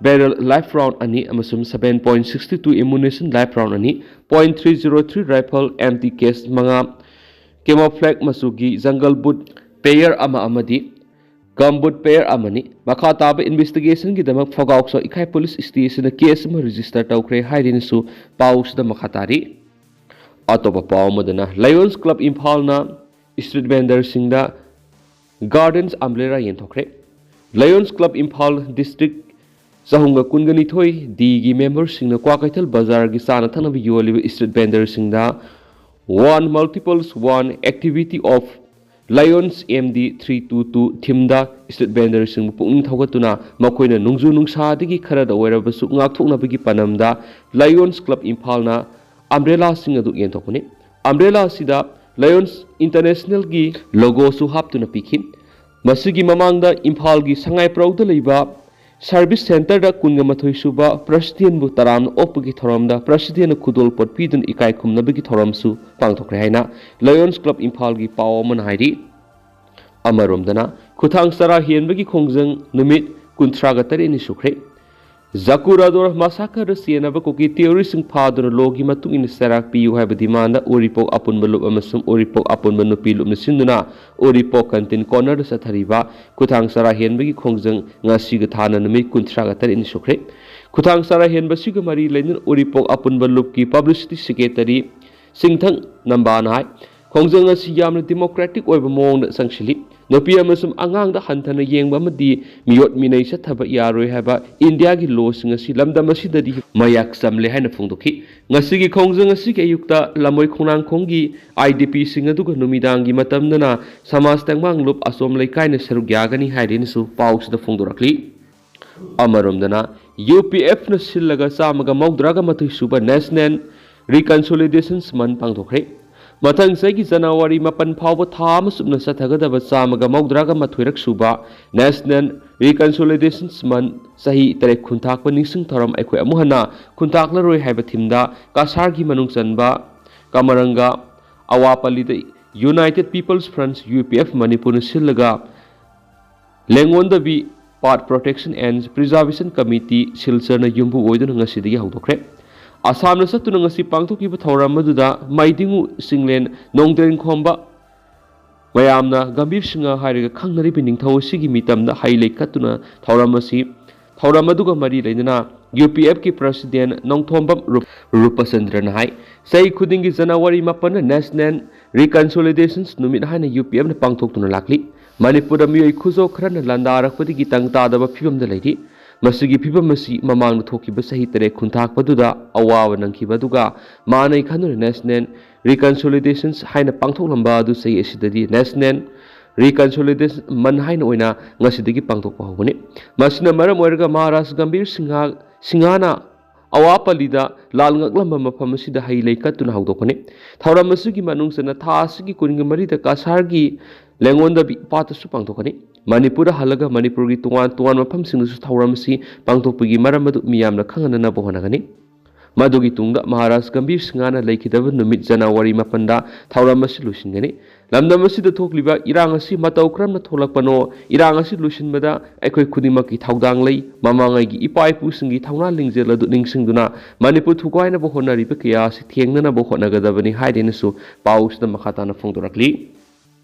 barrel live round ꯑꯅꯤ ꯑꯃꯁꯨꯡ seven point six two ammunition live round ꯑꯅꯤ, point three zero three rifle empty case ꯃꯉꯥ, camouflage ꯃꯆꯨꯒꯤ jungle boot pair ꯑꯃ ꯑꯃꯗꯤ gum boot pair ꯑꯃꯅꯤ꯫ ꯃꯈꯥ ꯇꯥꯕ investigationꯒꯤꯗꯃꯛ ꯐꯒꯥꯎꯆꯥꯎ ꯏꯈꯥꯏ police stationꯗ case ꯑꯃ register ꯇꯧꯈ꯭ꯔꯦ ꯍꯥꯏꯗꯨꯅꯁꯨ ꯄꯥꯎꯁꯤꯗ ꯃꯈꯥ ꯇꯥꯔꯤ꯫ ꯑꯇꯣꯞꯄ ꯄꯥꯎ ꯑꯃꯗꯅ Lions Club ꯏꯝꯐꯥꯜꯅ street vendorꯁꯤꯡꯗ Gardens Umbrella ꯌꯦꯟꯊꯣꯛꯈ꯭ꯔꯦ꯫ Lions Club Imphal district ꯆꯍꯨꯝꯒ ꯀꯨꯟꯒ ꯅꯤꯊꯣꯏ Dꯒꯤ memberꯁꯤꯡꯅ ꯀ꯭ꯋꯥꯀꯩꯊꯦꯜ ꯕꯖꯥꯔꯒꯤ ꯆꯥꯅ ꯊꯛꯅꯕ ꯌꯣꯜꯂꯤꯕ street vendorꯁꯤꯡꯗ One Multiples One Activity of Lions MD three two two themeꯗ street vendorꯁꯤꯡꯕꯨ ꯄꯨꯛꯅꯤꯡ ꯊꯧꯒꯠꯇꯨꯅ ꯃꯈꯣꯏꯅ ꯅꯣꯡꯖꯨ ꯅꯨꯡꯁꯥꯗꯒꯤ ꯈꯔꯗ ꯑꯣꯏꯔꯕꯁꯨ ꯉꯥꯛꯊꯣꯛꯅꯕꯒꯤ ꯄꯥꯟꯗꯝꯗ Lions Club ꯏꯝꯐꯥꯜꯅ umbrellasꯤꯡ ꯑꯗꯨ ꯌꯦꯟꯊꯣꯛꯄꯅꯤ꯫ Umbrella ꯑꯁꯤꯗ Lions Internationalꯒꯤ logoꯁꯨ ꯍꯥꯞꯇꯨꯅ ꯄꯤꯈꯤ꯫ ꯃꯁꯤꯒꯤ ꯃꯃꯥꯡꯗ ꯏꯝꯐꯥꯜꯒꯤ ꯁꯉꯥꯏꯄ꯭ꯔꯧꯗ ꯂꯩꯕ ꯁꯔꯚꯤꯁ ꯁꯦꯟꯇꯔꯗ ꯀꯨꯟꯒ ꯃꯥꯊꯣꯏ ꯁꯨꯕ ꯄ꯭ꯔꯁꯤꯗꯦꯟꯕꯨ ꯇꯔꯥꯝꯅ ꯑꯣꯛꯄꯒꯤ ꯊꯧꯔꯝꯗ ꯄ꯭ꯔꯁꯤꯗꯦꯟꯅ ꯈꯨꯗꯣꯜꯄꯣꯠ ꯄꯤꯗꯨꯅ ꯏꯀꯥꯏ ꯈꯨꯝꯅꯕꯒꯤ ꯊꯧꯔꯝꯁꯨ ꯄꯥꯡꯊꯣꯛꯈ꯭ꯔꯦ ꯍꯥꯏꯅ ꯂꯌꯣꯟꯁ ꯀ꯭ꯂꯕ ꯏꯝꯐꯥꯜꯒꯤ ꯄꯥꯎ ꯑꯃꯅ ꯍꯥꯏꯔꯤ꯫ ꯑꯃꯔꯣꯝꯗꯅ, ꯈꯨꯊꯥꯡ ꯆꯔꯥ ꯍꯦꯟꯕꯒꯤ ꯈꯣꯡꯖꯪ ꯅꯨꯃꯤꯠ ꯀꯨꯟꯊ꯭ꯔꯥꯒ ꯇꯔꯦꯠꯅꯤ ꯁꯨꯈ꯭ꯔꯦ꯫ ꯖꯀꯨꯔꯥꯗꯣꯔ ꯃꯁꯥꯀꯔꯗ ꯆꯦꯟꯅꯕ ꯀꯨꯀꯤ ꯇꯦꯔꯣꯔꯤꯁꯁꯤꯡ ꯐꯥꯗꯨꯅ ꯂꯣꯒꯤ ꯃꯇꯨꯡ ꯏꯟꯅ ꯆꯩꯔꯥꯛ ꯄꯤꯌꯨ ꯍꯥꯏꯕ ꯗꯤꯃꯥꯟꯗ ꯎꯔꯤꯄꯣꯛ ꯑꯄꯨꯟꯕ ꯂꯨꯞ ꯑꯃꯁꯨꯡ ꯎꯔꯤꯄꯣꯛ ꯑꯄꯨꯟꯕ ꯅꯨꯄꯤ ꯂꯨꯞꯅ ꯁꯤꯟꯗꯨꯅ ꯎꯔꯤꯄꯣꯛ ꯀꯟꯇꯤꯟ ꯀꯣꯔꯅꯔꯗ ꯆꯠꯊꯔꯤꯕ ꯈꯨꯊꯥꯡ ꯆꯔꯥ ꯍꯦꯟꯕꯒꯤ ꯈꯣꯡꯖꯪ ꯉꯁꯤꯒ ꯊꯥꯅ ꯅꯨꯃꯤꯠ ꯀꯨꯟꯊ꯭ꯔꯥꯒ ꯇꯔꯦꯠꯅꯤ ꯁꯨꯈ꯭ꯔꯦ꯫ ꯈꯨꯊꯥꯡ ꯆꯔꯥ ꯍꯦꯟꯕꯁꯤꯒ ꯃꯔꯤ ꯂꯩꯅꯅ ꯎꯔꯤꯄꯣꯛ ꯑꯄꯨꯟꯕ ꯂꯨꯞꯀꯤ ꯄꯕ꯭ꯂꯤꯁꯤꯇꯤ ꯁꯦꯀ꯭ꯔꯦꯇꯔꯤ ꯁꯤꯡꯊꯪ ꯅꯝꯕꯥꯅ ꯍꯥꯏ, ꯈꯣꯡꯖꯪ ꯑꯁꯤ ꯌꯥꯝꯅ ꯗꯤꯃꯣꯀ꯭ꯔꯦꯇꯤꯛ ꯑꯣꯏꯕ ꯃꯑꯣꯡꯗ ꯆꯪꯁꯤꯜꯂꯤ꯫ ꯅꯨꯄꯤ ꯑꯃꯁꯨꯡ ꯑꯉꯥꯡꯗ ꯍꯟꯊꯅ ꯌꯦꯡꯕ ꯑꯃꯗꯤ ꯃꯤꯑꯣꯠ ꯃꯤꯅꯩ ꯆꯠꯊꯕ ꯌꯥꯔꯣꯏ ꯍꯥꯏꯕ ꯏꯟꯗꯤꯌꯥꯒꯤ ꯂꯣꯁꯤꯡ ꯑꯁꯤ ꯂꯝꯗꯝ ꯑꯁꯤꯗꯗꯤ ꯃꯌꯥꯛ ꯆꯝꯂꯦ ꯍꯥꯏꯅ ꯐꯣꯡꯗꯣꯛꯈꯤ꯫ ꯉꯁꯤꯒꯤ ꯈꯣꯡꯖꯪ ꯑꯁꯤꯒꯤ ꯑꯌꯨꯛꯇ ꯂꯝꯃꯣꯏ ꯈꯣꯡꯅꯥꯡꯈꯣꯡꯒꯤ ꯑꯥꯏ ꯗꯤ ꯄꯤꯁꯤꯡ ꯑꯗꯨꯒ ꯅꯨꯃꯤꯗꯥꯡꯒꯤ ꯃꯇꯝꯗꯅ ꯁꯃꯥꯖ ꯇꯦꯡꯕꯥꯡ ꯂꯨꯞ ꯑꯆꯣꯝ ꯂꯩꯀꯥꯏꯅ ꯁꯔꯨꯛ ꯌꯥꯒꯅꯤ ꯍꯥꯏꯔꯦꯅꯁꯨ ꯄꯥꯎꯁꯤꯗ ꯐꯣꯡꯗꯣꯔꯛꯂꯤ꯫ ꯑꯃꯔꯣꯝꯗꯅ, ꯌꯨ ꯄꯤ ꯑꯦꯐꯅ ꯁꯤꯜꯂꯒ ꯆꯥꯝꯃꯒ ꯃꯧꯗ꯭ꯔꯥꯒ ꯃꯥꯊꯣꯏ ꯁꯨꯕ National Reconciliation Month ꯄꯥꯡꯊꯣꯛꯈ꯭ꯔꯦ꯫ ꯃꯊꯪ ꯆꯍꯤꯒꯤ ꯖꯅꯋꯥꯔꯤ ꯃꯥꯄꯟ ꯐꯥꯎꯕ ꯊꯥ ꯑꯃ ꯆꯨꯞꯅ ꯆꯠꯊꯒꯗꯕ ꯆꯥꯝꯃꯒ ꯃꯧꯗ꯭ꯔꯥꯒ ꯃꯥꯊꯣꯏꯔꯛ ꯁꯨꯕ National Reconciliation Month ꯆꯍꯤ ꯇꯔꯦꯠ ꯈꯨꯟꯊꯥꯛꯄ ꯅꯤꯡꯁꯤꯡ ꯊꯧꯔꯝ ꯑꯩꯈꯣꯏ ꯑꯃꯨꯛ ꯍꯟꯅ ꯈꯨꯟꯇꯥꯛꯂꯔꯣꯏ ꯍꯥꯏꯕ ꯊꯤꯝꯗ ꯀꯁꯥꯔꯒꯤ ꯃꯅꯨꯡ ꯆꯟꯕ ꯀꯃꯔꯪꯒ ꯑꯋꯥꯄꯜꯂꯤꯗ United People's Front, U P F, ꯃꯅꯤꯄꯨꯔꯅ ꯁꯤꯜꯂꯒ ꯂꯦꯡꯉꯣꯟꯗꯕꯤ Path Protection and Preservation Committee, ꯁꯤꯜꯆꯔꯅ ꯌꯨꯝꯕꯨ ꯑꯣꯏꯗꯨꯅ ꯉꯁꯤꯗꯒꯤ ꯍꯧꯗꯣꯛꯈ꯭ꯔꯦ꯫ ꯑꯁꯥꯝꯗ ꯆꯠꯇꯨꯅ ꯉꯁꯤ ꯄꯥꯡꯊꯣꯛꯈꯤꯕ ꯊꯧꯔꯝ ꯑꯗꯨꯗ ꯃꯥꯏꯗꯤꯡꯉꯨ ꯆꯤꯡꯂꯦꯟ ꯅꯣꯡꯗ꯭ꯔꯦꯟ ꯈꯣꯝꯕ ꯃꯌꯥꯝꯅ ꯒꯝꯚꯤꯔ ꯁꯤꯡꯍ ꯍꯥꯏꯔꯒ ꯈꯪꯅꯔꯤꯕ ꯅꯤꯡꯊꯧ ꯑꯁꯤꯒꯤ ꯃꯤꯇꯝꯗ ꯍꯩ ꯂꯩ ꯀꯠꯇꯨꯅ ꯊꯧꯔꯝ ꯑꯁꯤ, ꯊꯧꯔꯝ ꯑꯗꯨꯒ ꯃꯔꯤ ꯂꯩꯅꯅ ꯌꯨ ꯄꯤ ꯑꯦꯐꯀꯤ ꯄ꯭ꯔꯁꯤꯗꯦꯟ ꯅꯣꯡꯊꯣꯝꯕꯝ ꯔꯨꯞ-, ꯔꯨꯄꯆꯟꯗ꯭ꯔꯅ ꯍꯥꯏ, ꯆꯍꯤ ꯈꯨꯗꯤꯡꯒꯤ ꯖꯅꯋꯥꯔꯤ ꯃꯥꯄꯟꯗ National Reconciliation ꯅꯨꯃꯤꯠ ꯍꯥꯏꯅ ꯌꯨ ꯄꯤ ꯑꯦꯐꯅ ꯄꯥꯡꯊꯣꯛꯇꯨꯅ ꯂꯥꯛꯂꯤ꯫ ꯃꯅꯤꯄꯨꯔꯗ ꯃꯤꯑꯣꯏ ꯈꯨꯖꯣ ꯈꯔꯅ ꯂꯥꯟꯗꯥꯔꯛꯄꯗꯒꯤ ꯇꯪ ꯇꯥꯗꯕ ꯐꯤꯕꯝꯗ ꯂꯩꯔꯤ꯫ ꯃꯁꯤꯒꯤ ꯐꯤꯕꯝ ꯑꯁꯤ ꯃꯃꯥꯡꯗ ꯊꯣꯛꯈꯤꯕ ꯆꯍꯤ ꯇꯔꯦꯠ ꯈꯨꯟꯊꯥꯛꯄꯗꯨꯗ ꯑꯋꯥꯕ ꯅꯪꯈꯤꯕ ꯑꯗꯨꯒ ꯃꯥꯟꯅꯩ ꯈꯟꯗꯨꯅ National Reconciliation ꯍꯥꯏꯅ ꯄꯥꯡꯊꯣꯛꯂꯝꯕ ꯑꯗꯨ ꯆꯍꯤ ꯑꯁꯤꯗꯗꯤ National Reconciliation Month ꯍꯥꯏꯅ ꯑꯣꯏꯅ ꯉꯁꯤꯗꯒꯤ ꯄꯥꯡꯊꯣꯛꯄ ꯍꯧꯒꯅꯤ꯫ ꯃꯁꯤꯅ ꯃꯔꯝ ꯑꯣꯏꯔꯒ ꯃꯍꯥꯔꯥꯖ ꯒꯝꯚꯤꯔ ꯁꯤꯡꯍ, ꯁꯤꯡꯍꯅ ꯑꯋꯥꯄꯜꯂꯤꯗ ꯂꯥꯜ ꯉꯛꯂꯝꯕ ꯃꯐꯝ ꯑꯁꯤꯗ ꯍꯩ ꯂꯩ ꯀꯠꯇꯨꯅ ꯍꯧꯗꯣꯛꯀꯅꯤ꯫ ꯊꯧꯔꯝ ꯑꯁꯤꯒꯤ ꯃꯅꯨꯡ ꯆꯟꯅ ꯊꯥ ꯑꯁꯤꯒꯤ ꯀꯨꯟꯒ ꯃꯔꯤꯗ ꯀꯁꯥꯔꯒꯤ ꯂꯦꯡꯉꯣꯟꯗꯕꯤ ꯄꯥꯠꯇꯁꯨ ꯄꯥꯡꯊꯣꯛꯀꯅꯤ꯫ ꯃꯅꯤꯄꯨꯔꯗ ꯍꯜꯂꯒ ꯃꯅꯤꯄꯨꯔꯒꯤ ꯇꯣꯉꯥꯟ ꯇꯣꯉꯥꯟꯕ ꯃꯐꯝꯁꯤꯡꯗꯁꯨ ꯊꯧꯔꯝ ꯑꯁꯤ ꯄꯥꯡꯊꯣꯛꯄꯒꯤ ꯃꯔꯝ ꯑꯗꯨ ꯃꯤꯌꯥꯝꯅ ꯈꯪꯍꯟꯅꯅꯕ ꯍꯣꯠꯅꯒꯅꯤ꯫ ꯃꯗꯨꯒꯤ ꯇꯨꯡꯗ ꯃꯍꯥꯔꯥꯖ ꯒꯝꯚꯤꯔ ꯁꯤꯡꯍꯅ ꯂꯩꯈꯤꯗꯕ ꯅꯨꯃꯤꯠ ꯖꯅꯋꯥꯔꯤ ꯃꯥꯄꯟꯗ ꯊꯧꯔꯝ ꯑꯁꯤ ꯂꯣꯏꯁꯤꯟꯒꯅꯤ꯫ ꯂꯝꯗꯝ ꯑꯁꯤꯗ ꯊꯣꯛꯂꯤꯕ ꯏꯔꯥꯡ ꯑꯁꯤ ꯃꯇꯧ ꯀꯔꯝꯅ ꯊꯣꯛꯂꯛꯄꯅꯣ, ꯏꯔꯥꯡ ꯑꯁꯤ ꯂꯣꯏꯁꯤꯟꯕꯗ ꯑꯩꯈꯣꯏ ꯈꯨꯗꯤꯡꯃꯛꯀꯤ ꯊꯧꯗꯥꯡ ꯂꯩ꯫ ꯃꯃꯥꯡꯉꯩꯒꯤ ꯏꯄꯥ ꯏꯄꯨꯁꯤꯡꯒꯤ ꯊꯧꯅꯥ ꯂꯤꯡꯖꯦꯜ ꯑꯗꯨ ꯅꯤꯡꯁꯤꯡꯗꯨꯅ ꯃꯅꯤꯄꯨꯔ ꯊꯨꯒꯥꯏꯅꯕ ꯍꯣꯠꯅꯔꯤꯕ ꯀꯌꯥ ꯑꯁꯤ ꯊꯦꯡꯅꯅꯕ ꯍꯣꯠꯅꯒꯗꯕꯅꯤ ꯍꯥꯏꯗꯨꯅꯁꯨ ꯄꯥꯎꯁꯤꯗ ꯃꯈꯥ ꯇꯥꯅ ꯐꯣꯡꯗꯣꯔꯛꯂꯤ꯫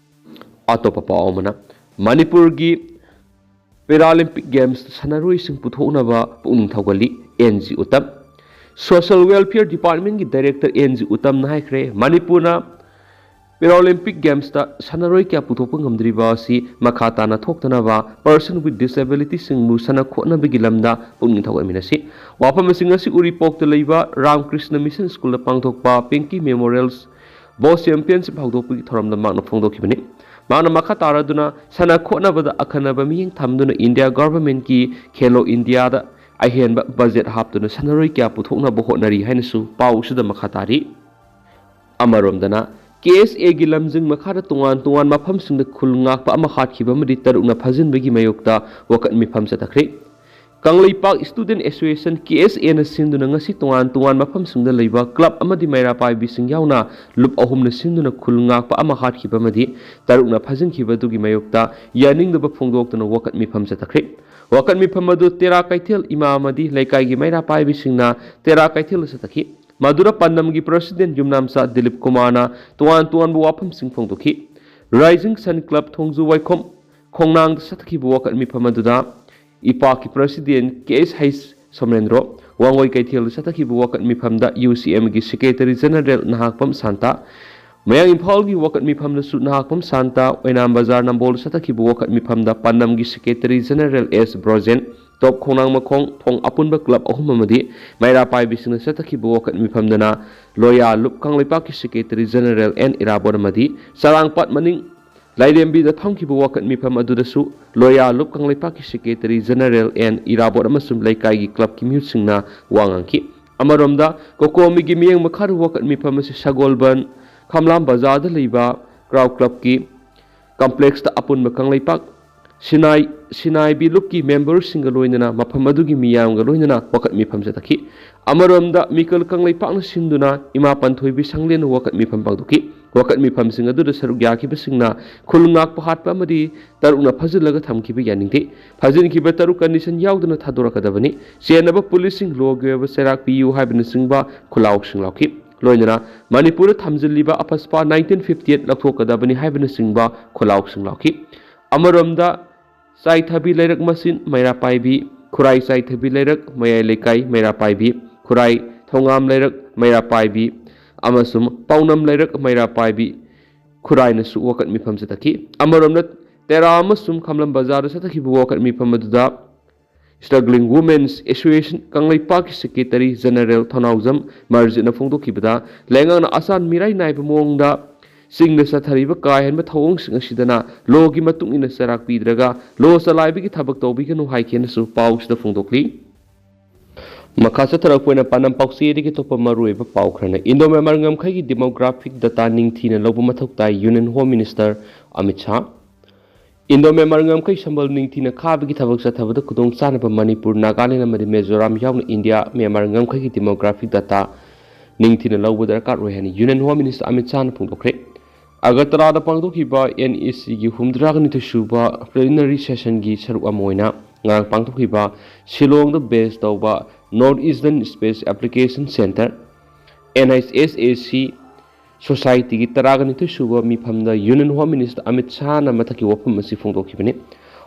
ꯑꯇꯣꯞꯄ ꯄꯥꯎ ꯑꯃꯅ, ꯃꯅꯤꯄꯨꯔꯒꯤ ꯄꯦꯔꯥꯂꯤꯝꯄꯤꯛ ꯒꯦꯝꯁꯇ ꯁꯥꯟꯅꯔꯣꯏꯁꯤꯡ ꯄꯨꯊꯣꯛꯅꯕ ꯄꯨꯛꯅꯤꯡ ꯊꯧꯒꯠꯂꯤ and G Uttam. Social welfare ꯗꯤꯄꯥꯔꯠꯃꯦꯟꯒꯤ ꯗꯥꯏꯔꯦꯛꯇꯔ ꯑꯦꯟ ꯖꯤ ꯎꯇꯝꯅ ꯍꯥꯏꯈ꯭ꯔꯦ, ꯃꯅꯤꯄꯨꯔꯅ ꯄꯦꯔꯥꯂꯤꯝꯄꯤꯛ ꯒꯦꯝꯁꯇ ꯁꯥꯟꯅꯔꯣꯏ ꯀꯌꯥ ꯄꯨꯊꯣꯛꯄ ꯉꯝꯗ꯭ꯔꯤꯕ ꯑꯁꯤ ꯃꯈꯥ ꯇꯥꯅ ꯊꯣꯛꯇꯅꯕ ꯄꯔꯁꯟ ꯋꯤꯠ ꯗꯤꯁꯦꯕꯤꯂꯤꯇꯤꯁꯤꯡꯕꯨ ꯁꯥꯟꯅ ꯈꯣꯠꯅꯕꯒꯤ ꯂꯝꯗ ꯄꯨꯛꯅꯤꯡ ꯊꯧꯒꯠꯃꯤꯟꯅꯁꯤ꯫ ꯋꯥꯐꯝꯁꯤꯡ ꯑꯁꯤ ꯎꯔꯤꯄꯣꯛꯇ ꯂꯩꯕ ꯔꯥꯝ ꯀ꯭ꯔꯤꯁꯅ ꯃꯤꯁꯟ ꯁ꯭ꯀꯨꯜꯗ ꯄꯥꯡꯊꯣꯛꯄ ꯄꯤꯡꯀꯤ ꯃꯦꯃꯣꯔꯤꯌꯦꯜ ꯕꯣꯁ ꯆꯦꯝꯄꯤꯌꯟꯁꯤꯞ ꯍꯧꯗꯣꯛꯄꯒꯤ ꯊꯧꯔꯝꯗ ꯃꯍꯥꯛꯅ ꯐꯣꯡꯗꯣꯛꯈꯤꯕꯅꯤ꯫ ꯃꯍꯥꯛꯅ ꯃꯈꯥ ꯇꯥꯔꯗꯨꯅ ꯁꯥꯟꯅ ꯈꯣꯠꯅꯕꯗ ꯑꯈꯟꯅꯕ ꯃꯤꯠꯌꯦꯡ ꯊꯝꯗꯨꯅ ꯏꯟꯗꯤꯌꯥ ꯒꯚꯔꯟꯃꯦꯟꯠꯀꯤ ꯈꯦꯂꯣ ꯏꯟꯗꯤꯌꯥꯗ ꯑꯍꯦꯟꯕ ꯕꯖꯦꯠ ꯍꯥꯞꯇꯨꯅ ꯁꯥꯟꯅꯔꯣꯏ ꯀꯌꯥ ꯄꯨꯊꯣꯛꯅꯕ ꯍꯣꯠꯅꯔꯤ ꯍꯥꯏꯅꯁꯨ ꯄꯥꯎꯁꯤꯗ ꯃꯈꯥ ꯇꯥꯔꯤ꯫ ꯑꯃꯔꯣꯝꯗꯅ, ꯀꯦ ꯑꯦꯁ ꯑꯦꯒꯤ ꯂꯝꯖꯤꯡ ꯃꯈꯥꯗ ꯇꯣꯉꯥꯟ ꯇꯣꯉꯥꯟꯕ ꯃꯐꯝꯁꯤꯡꯗ ꯈꯨꯜ ꯉꯥꯛꯄ ꯑꯃ ꯍꯥꯠꯈꯤꯕ ꯑꯃꯗꯤ ꯇꯔꯨꯛꯅ ꯐꯥꯖꯤꯟꯕꯒꯤ ꯃꯥꯌꯣꯛꯇ ꯋꯥꯀꯠ ꯃꯤꯐꯝ ꯆꯠꯊꯈ꯭ꯔꯦ꯫ ꯀꯪꯂꯩꯄꯥꯛ ꯁ꯭ꯇꯨꯗꯦꯟꯠ ꯑꯦꯁꯣꯁꯤꯌꯦꯁꯟ, ꯀꯦ ꯑꯦꯁ ꯑꯦꯅ ꯁꯤꯟꯗꯨꯅ ꯉꯁꯤ ꯇꯣꯉꯥꯟ ꯇꯣꯉꯥꯟꯕ ꯃꯐꯝꯁꯤꯡꯗ ꯂꯩꯕ ꯀ꯭ꯂꯕ ꯑꯃꯗꯤ ꯃꯩꯔꯥ ꯄꯥꯏꯕꯤꯁꯤꯡ ꯌꯥꯎꯅ ꯂꯨꯞ ꯑꯍꯨꯝꯅ ꯁꯤꯟꯗꯨꯅ ꯈꯨꯜ ꯉꯥꯛꯄ ꯑꯃ ꯍꯥꯠꯈꯤꯕ ꯑꯃꯗꯤ ꯇꯔꯨꯛꯅ ꯐꯥꯖꯤꯟꯈꯤꯕ ꯑꯗꯨꯒꯤ ꯃꯥꯌꯣꯛꯇ ꯌꯥꯅꯤꯡꯗꯕ ꯐꯣꯡꯗꯣꯛꯇꯨꯅ ꯋꯥꯀꯠ ꯃꯤꯐꯝ ꯆꯠꯊꯈ꯭ꯔꯦ꯫ ꯋꯥꯀꯠ ꯃꯤꯐꯝ ꯑꯗꯨ ꯇꯦꯔꯥ ꯀꯩꯊꯦꯜ ꯏꯃꯥ ꯑꯃꯗꯤ ꯂꯩꯀꯥꯏꯒꯤ ꯃꯩꯔꯥ ꯄꯥꯏꯕꯤꯁꯤꯡꯅ ꯇꯦꯔꯥ ꯀꯩꯊꯦꯜꯗ ꯆꯠꯊꯈꯤ꯫ ꯃꯗꯨꯗ ꯄꯥꯟꯗꯝꯒꯤ ꯄ꯭ꯔꯁꯤꯗꯦꯟꯠ ꯌꯨꯝꯅꯥꯝꯆꯥ ꯗꯤꯂꯤꯞ ꯀꯨꯃꯥꯔꯅ ꯇꯣꯉꯥꯟ ꯇꯣꯉꯥꯟꯕ ꯋꯥꯐꯝꯁꯤꯡ ꯐꯣꯡꯗꯣꯛꯈꯤ꯫ ꯔꯥꯏꯖꯤꯡ ꯁꯟ ꯀ꯭ꯂꯕ ꯊꯣꯡꯖꯨ ꯋꯥꯏꯈꯣꯝ ꯈꯣꯡꯅꯥꯡꯗ ꯆꯠꯊꯈꯤꯕ ꯋꯥꯀꯠ ꯃꯤꯐꯝ ꯑꯗꯨꯗ ꯏꯄꯥꯛꯀꯤ ꯄ꯭ꯔꯁꯤꯗꯦꯟꯠ ꯀꯦ ꯑꯦꯁ ꯍꯩꯆ ꯁꯣꯃꯦꯟꯗ꯭ꯔꯣ, ꯋꯥꯡꯒꯣꯏ ꯀꯩꯊꯦꯜꯗ ꯆꯠꯊꯈꯤꯕ ꯋꯥꯀꯠ ꯃꯤꯐꯝꯗ ꯌꯨ ꯁꯤ ꯑꯦꯝꯒꯤ ꯁꯦꯀ꯭ꯔꯦꯇꯔꯤ ꯖꯦꯅꯔꯦꯜ ꯅꯍꯥꯛꯄꯝ ꯁꯥꯟꯇ, ꯃꯌꯥꯡ ꯏꯝꯐꯥꯜꯒꯤ ꯋꯥꯀꯠ ꯃꯤꯐꯝꯗꯁꯨ ꯅꯍꯥꯛꯄꯝ ꯁꯥꯟꯇ, ꯑꯣꯏꯅꯥꯝ ꯕꯖꯥꯔ ꯅꯝꯕꯣꯜꯗ ꯆꯠꯊꯈꯤꯕ ꯋꯥꯀꯠ ꯃꯤꯐꯝꯗ ꯄꯥꯟꯗꯝꯒꯤ ꯁꯦꯀ꯭ꯔꯦꯇꯔꯤ ꯖꯦꯅꯔꯦꯜ ꯑꯦꯁ ꯕ꯭ꯔꯣꯖꯦꯟ, ꯇꯣꯞ ꯈꯣꯡꯅꯥꯡ ꯃꯈꯣꯡ, ꯊꯣꯡ ꯑꯄꯨꯟꯕ ꯀ꯭ꯂꯕ ꯑꯍꯨꯝ ꯑꯃꯗꯤ ꯃꯩꯔꯥ ꯄꯥꯏꯕꯤꯁꯤꯡꯅ ꯆꯠꯊꯈꯤꯕ ꯋꯥꯀꯠ ꯃꯤꯐꯝꯗꯅ ꯂꯣꯌꯥ ꯂꯨꯞ ꯀꯪꯂꯩꯄꯥꯛꯀꯤ ꯁꯦꯀ꯭ꯔꯦꯇꯔꯤ ꯖꯦꯅꯔꯦꯜ ꯑꯦꯟ ꯏꯔꯥꯕꯣꯠ ꯑꯃꯗꯤ ꯆꯔꯥꯡꯄꯥꯠ ꯃꯅꯤꯡ ꯂꯥꯏꯔꯦꯝꯕꯤꯗ ꯐꯝꯈꯤꯕ ꯋꯥꯀꯠ ꯃꯤꯐꯝ ꯑꯗꯨꯗꯁꯨ ꯂꯣꯌꯥ ꯂꯨꯞ ꯀꯪꯂꯩꯄꯥꯛꯀꯤ ꯁꯦꯀ꯭ꯔꯦꯇꯔꯤ ꯖꯦꯅꯔꯦꯜ ꯑꯦꯟ ꯏꯔꯥꯕꯣꯠ ꯑꯃꯁꯨꯡ ꯂꯩꯀꯥꯏꯒꯤ ꯀ꯭ꯂꯕꯀꯤ ꯃꯤꯍꯨꯠꯁꯤꯡꯅ ꯋꯥ ꯉꯥꯡꯈꯤ꯫ ꯑꯃꯔꯣꯝꯗ, ꯀꯣꯀꯣꯃꯤꯒꯤ ꯃꯤꯠꯌꯦꯡ ꯃꯈꯥꯗ ꯋꯥꯀꯠ ꯃꯤꯐꯝ ꯑꯁꯤ ꯁꯒꯣꯜꯕꯟ ꯈꯝꯂꯥꯝ ꯕꯖꯥꯔꯗ ꯂꯩꯕ ꯀ꯭ꯔꯥꯎ ꯀ꯭ꯂꯕꯀꯤ ꯀꯝꯄ꯭ꯂꯦꯛꯁꯇ ꯑꯄꯨꯟꯕ ꯀꯪꯂꯩꯄꯥꯛ ꯁꯤꯅꯥꯏ ꯁꯤꯅꯥꯏꯕꯤ ꯂꯨꯞꯀꯤ ꯃꯦꯝꯕꯔꯁꯤꯡꯒ ꯂꯣꯏꯅꯅ ꯃꯐꯝ ꯑꯗꯨꯒꯤ ꯃꯤꯌꯥꯝꯒ ꯂꯣꯏꯅꯅ ꯋꯥꯀꯠ ꯃꯤꯐꯝ ꯆꯠꯊꯈꯤ꯫ ꯑꯃꯔꯣꯝꯗ, ꯃꯤꯀꯜ ꯀꯪꯂꯩꯄꯥꯛꯅ ꯁꯤꯟꯗꯨꯅ ꯏꯃꯥ ꯄꯥꯟꯊꯣꯏꯕꯤ ꯁꯪꯂꯦꯟꯅ ꯋꯥꯀꯠ ꯃꯤꯐꯝ ꯄꯥꯡꯊꯣꯛꯈꯤ꯫ ꯋꯥꯀꯠ ꯃꯤꯐꯝꯁꯤꯡ ꯑꯗꯨꯗ ꯁꯔꯨꯛ ꯌꯥꯈꯤꯕꯁꯤꯡꯅ ꯈꯨꯜ ꯉꯥꯛꯄ ꯍꯥꯠꯄ ꯑꯃꯗꯤ ꯇꯔꯨꯛꯅ ꯐꯥꯖꯤꯜꯂꯒ ꯊꯝꯈꯤꯕ ꯌꯥꯅꯤꯡꯗꯦ꯫ ꯐꯥꯖꯤꯟꯈꯤꯕ ꯇꯔꯨꯛ ꯀꯟꯗꯤꯁꯟ ꯌꯥꯎꯗꯅ ꯊꯥꯗꯣꯔꯛꯀꯗꯕꯅꯤ꯫ ꯆꯦꯟꯅꯕ ꯄꯨꯂꯤꯁꯁꯤꯡ ꯂꯣꯒꯤ ꯑꯣꯏꯕ ꯆꯩꯔꯥꯛ ꯄꯤꯌꯨ ꯍꯥꯏꯕꯅꯆꯤꯡꯕ ꯈꯨꯜꯂꯥꯎꯁꯤꯡ ꯂꯥꯎꯈꯤ꯫ ꯂꯣꯏꯅꯅ ꯃꯅꯤꯄꯨꯔꯗ ꯊꯝꯖꯤꯜꯂꯤꯕ ꯑꯐꯁꯄꯥ nineteen fifty eight ꯂꯧꯊꯣꯛꯀꯗꯕꯅꯤ ꯍꯥꯏꯕꯅꯆꯤꯡꯕ ꯈꯨꯜꯂꯥꯎꯁꯤꯡ ꯂꯥꯎꯈꯤ꯫ ꯑꯃꯔꯣꯝꯗ, ꯆꯥꯏꯊꯕꯤ ꯂꯩꯔꯛ ꯃꯆꯤꯟ ꯃꯩꯔꯥ ꯄꯥꯏꯕꯤ, ꯈꯨꯔꯥꯏ ꯆꯥꯏꯊꯕꯤ ꯂꯩꯔꯛ ꯃꯌꯥꯏ ꯂꯩꯀꯥꯏ ꯃꯩꯔꯥ ꯄꯥꯏꯕꯤ, ꯈꯨꯔꯥꯏ ꯊꯣꯉꯥꯝ ꯂꯩꯔꯛ ꯃꯩꯔꯥ ꯄꯥꯏꯕꯤ ꯑꯃꯁꯨꯡ ꯄꯥꯎꯅꯝ ꯂꯩꯔꯛ ꯃꯩꯔꯥ ꯄꯥꯏꯕꯤ ꯈꯨꯔꯥꯏꯅꯁꯨ ꯋꯥꯀꯠ ꯃꯤꯐꯝ ꯆꯠꯊꯈꯤ꯫ ꯑꯃꯔꯣꯝꯗ, ꯇꯦꯔꯥ ꯑꯃꯁꯨꯡ ꯈꯝꯂꯝ ꯕꯖꯥꯔꯗ ꯆꯠꯊꯈꯤꯕ ꯋꯥꯀꯠ ꯃꯤꯐꯝ ꯑꯗꯨꯗ Struggling Women's Association ꯀꯪꯂꯩꯄꯥꯛꯀꯤ ꯁꯦꯀ꯭ꯔꯦꯇꯔꯤ ꯖꯦꯅꯔꯦꯜ ꯊꯧꯅꯥꯎꯖꯝ ꯃꯔꯖꯤꯠꯅ ꯐꯣꯡꯗꯣꯛꯈꯤꯕꯗ, ꯂꯩꯉꯥꯛꯅ ꯑꯆꯥꯟ ꯃꯤꯔꯥꯏ ꯅꯥꯏꯕ ꯃꯑꯣꯡꯗ ꯆꯤꯡꯗ ꯆꯠꯊꯔꯤꯕ ꯀꯥ ꯍꯦꯟꯕ ꯊꯧꯑꯣꯡꯁꯤꯡ ꯑꯁꯤꯗꯅ ꯂꯣꯒꯤ ꯃꯇꯨꯡ ꯏꯟꯅ ꯆꯩꯔꯥꯛ ꯄꯤꯗ꯭ꯔꯒ ꯂꯣ ꯆꯂꯥꯏꯕꯒꯤ ꯊꯕꯛ ꯇꯧꯕꯤꯒꯅꯨ ꯍꯥꯏꯈꯤꯅꯁꯨ ꯄꯥꯎꯁꯤꯗ ꯐꯣꯡꯗꯣꯛꯂꯤ꯫ ꯃꯈꯥ ꯆꯠꯊꯔꯛꯄ ꯑꯣꯏꯅ ꯄꯥꯟꯗꯝ ꯄꯥꯎꯆꯦꯗꯒꯤ ꯑꯇꯣꯞꯄ ꯃꯔꯨꯑꯣꯏꯕ ꯄꯥꯎ ꯈꯔꯅ, ꯏꯟꯗꯣ ꯃ꯭ꯌꯥꯟꯃꯥꯔ ꯉꯝꯈꯩꯒꯤ demographic data ꯅꯤꯡꯊꯤꯅ ꯂꯧꯕ ꯃꯊꯧ ꯇꯥꯏ, union home minister Amit Shah. Indo Myanmar ꯉꯝꯈꯩ ꯁꯝꯕꯜ ꯅꯤꯡꯊꯤꯅ ꯈꯥꯕꯒꯤ ꯊꯕꯛ ꯆꯠꯊꯕꯗ ꯈꯨꯗꯣꯡ ꯆꯥꯅꯕ ꯃꯅꯤꯄꯨꯔ, ꯅꯥꯒꯥꯂꯦꯟ ꯑꯃꯗꯤ ꯃꯤꯖꯣꯔꯥꯝ ꯌꯥꯎꯅ ꯏꯟꯗꯤꯌꯥ ꯃ꯭ꯌꯥꯟꯃꯥꯔ ꯉꯝꯈꯩꯒꯤ demographic data ꯅꯤꯡꯊꯤꯅ ꯂꯧꯕ ꯗꯔꯀꯥꯔ ꯑꯣꯏ ꯍꯥꯏꯅ ꯌꯨꯅꯤꯌꯟ ꯍꯣꯝ ꯃꯤꯅꯤꯁꯇꯔ ꯑꯃꯤꯠ ꯁꯥꯍꯅ ꯐꯣꯡꯗꯣꯛꯈ꯭ꯔꯦ꯫ ꯑꯒꯔꯇꯂꯥꯗ ꯄꯥꯡꯊꯣꯛꯈꯤꯕ ꯑꯦꯟ ꯏ ꯁꯤꯒꯤ ꯍꯨꯝꯐꯨꯇꯔꯥꯒ ꯅꯤꯊꯣꯏ ꯁꯨꯕ plenary sessionꯒꯤ ꯁꯔꯨꯛ ꯑꯃ ꯑꯣꯏꯅ ꯉꯔꯥꯡ ꯄꯥꯡꯊꯣꯛꯈꯤꯕ ꯁꯤꯂꯣꯡꯗ base ꯇꯧꯕ North Eastern Space Application Centre, N H S A C, societyꯒꯤ ꯇꯔꯥꯒ ꯅꯤꯊꯣꯏ ꯁꯨꯕ ꯃꯤꯐꯝꯗ ꯌꯨꯅꯤꯌꯟ ꯍꯣꯝ ꯃꯤꯅꯤꯁꯇꯔ ꯑꯃꯤꯠ ꯁꯥꯍꯅ ꯃꯊꯛꯀꯤ ꯋꯥꯐꯝ ꯑꯁꯤ ꯐꯣꯡꯗꯣꯛꯈꯤꯕꯅꯤ꯫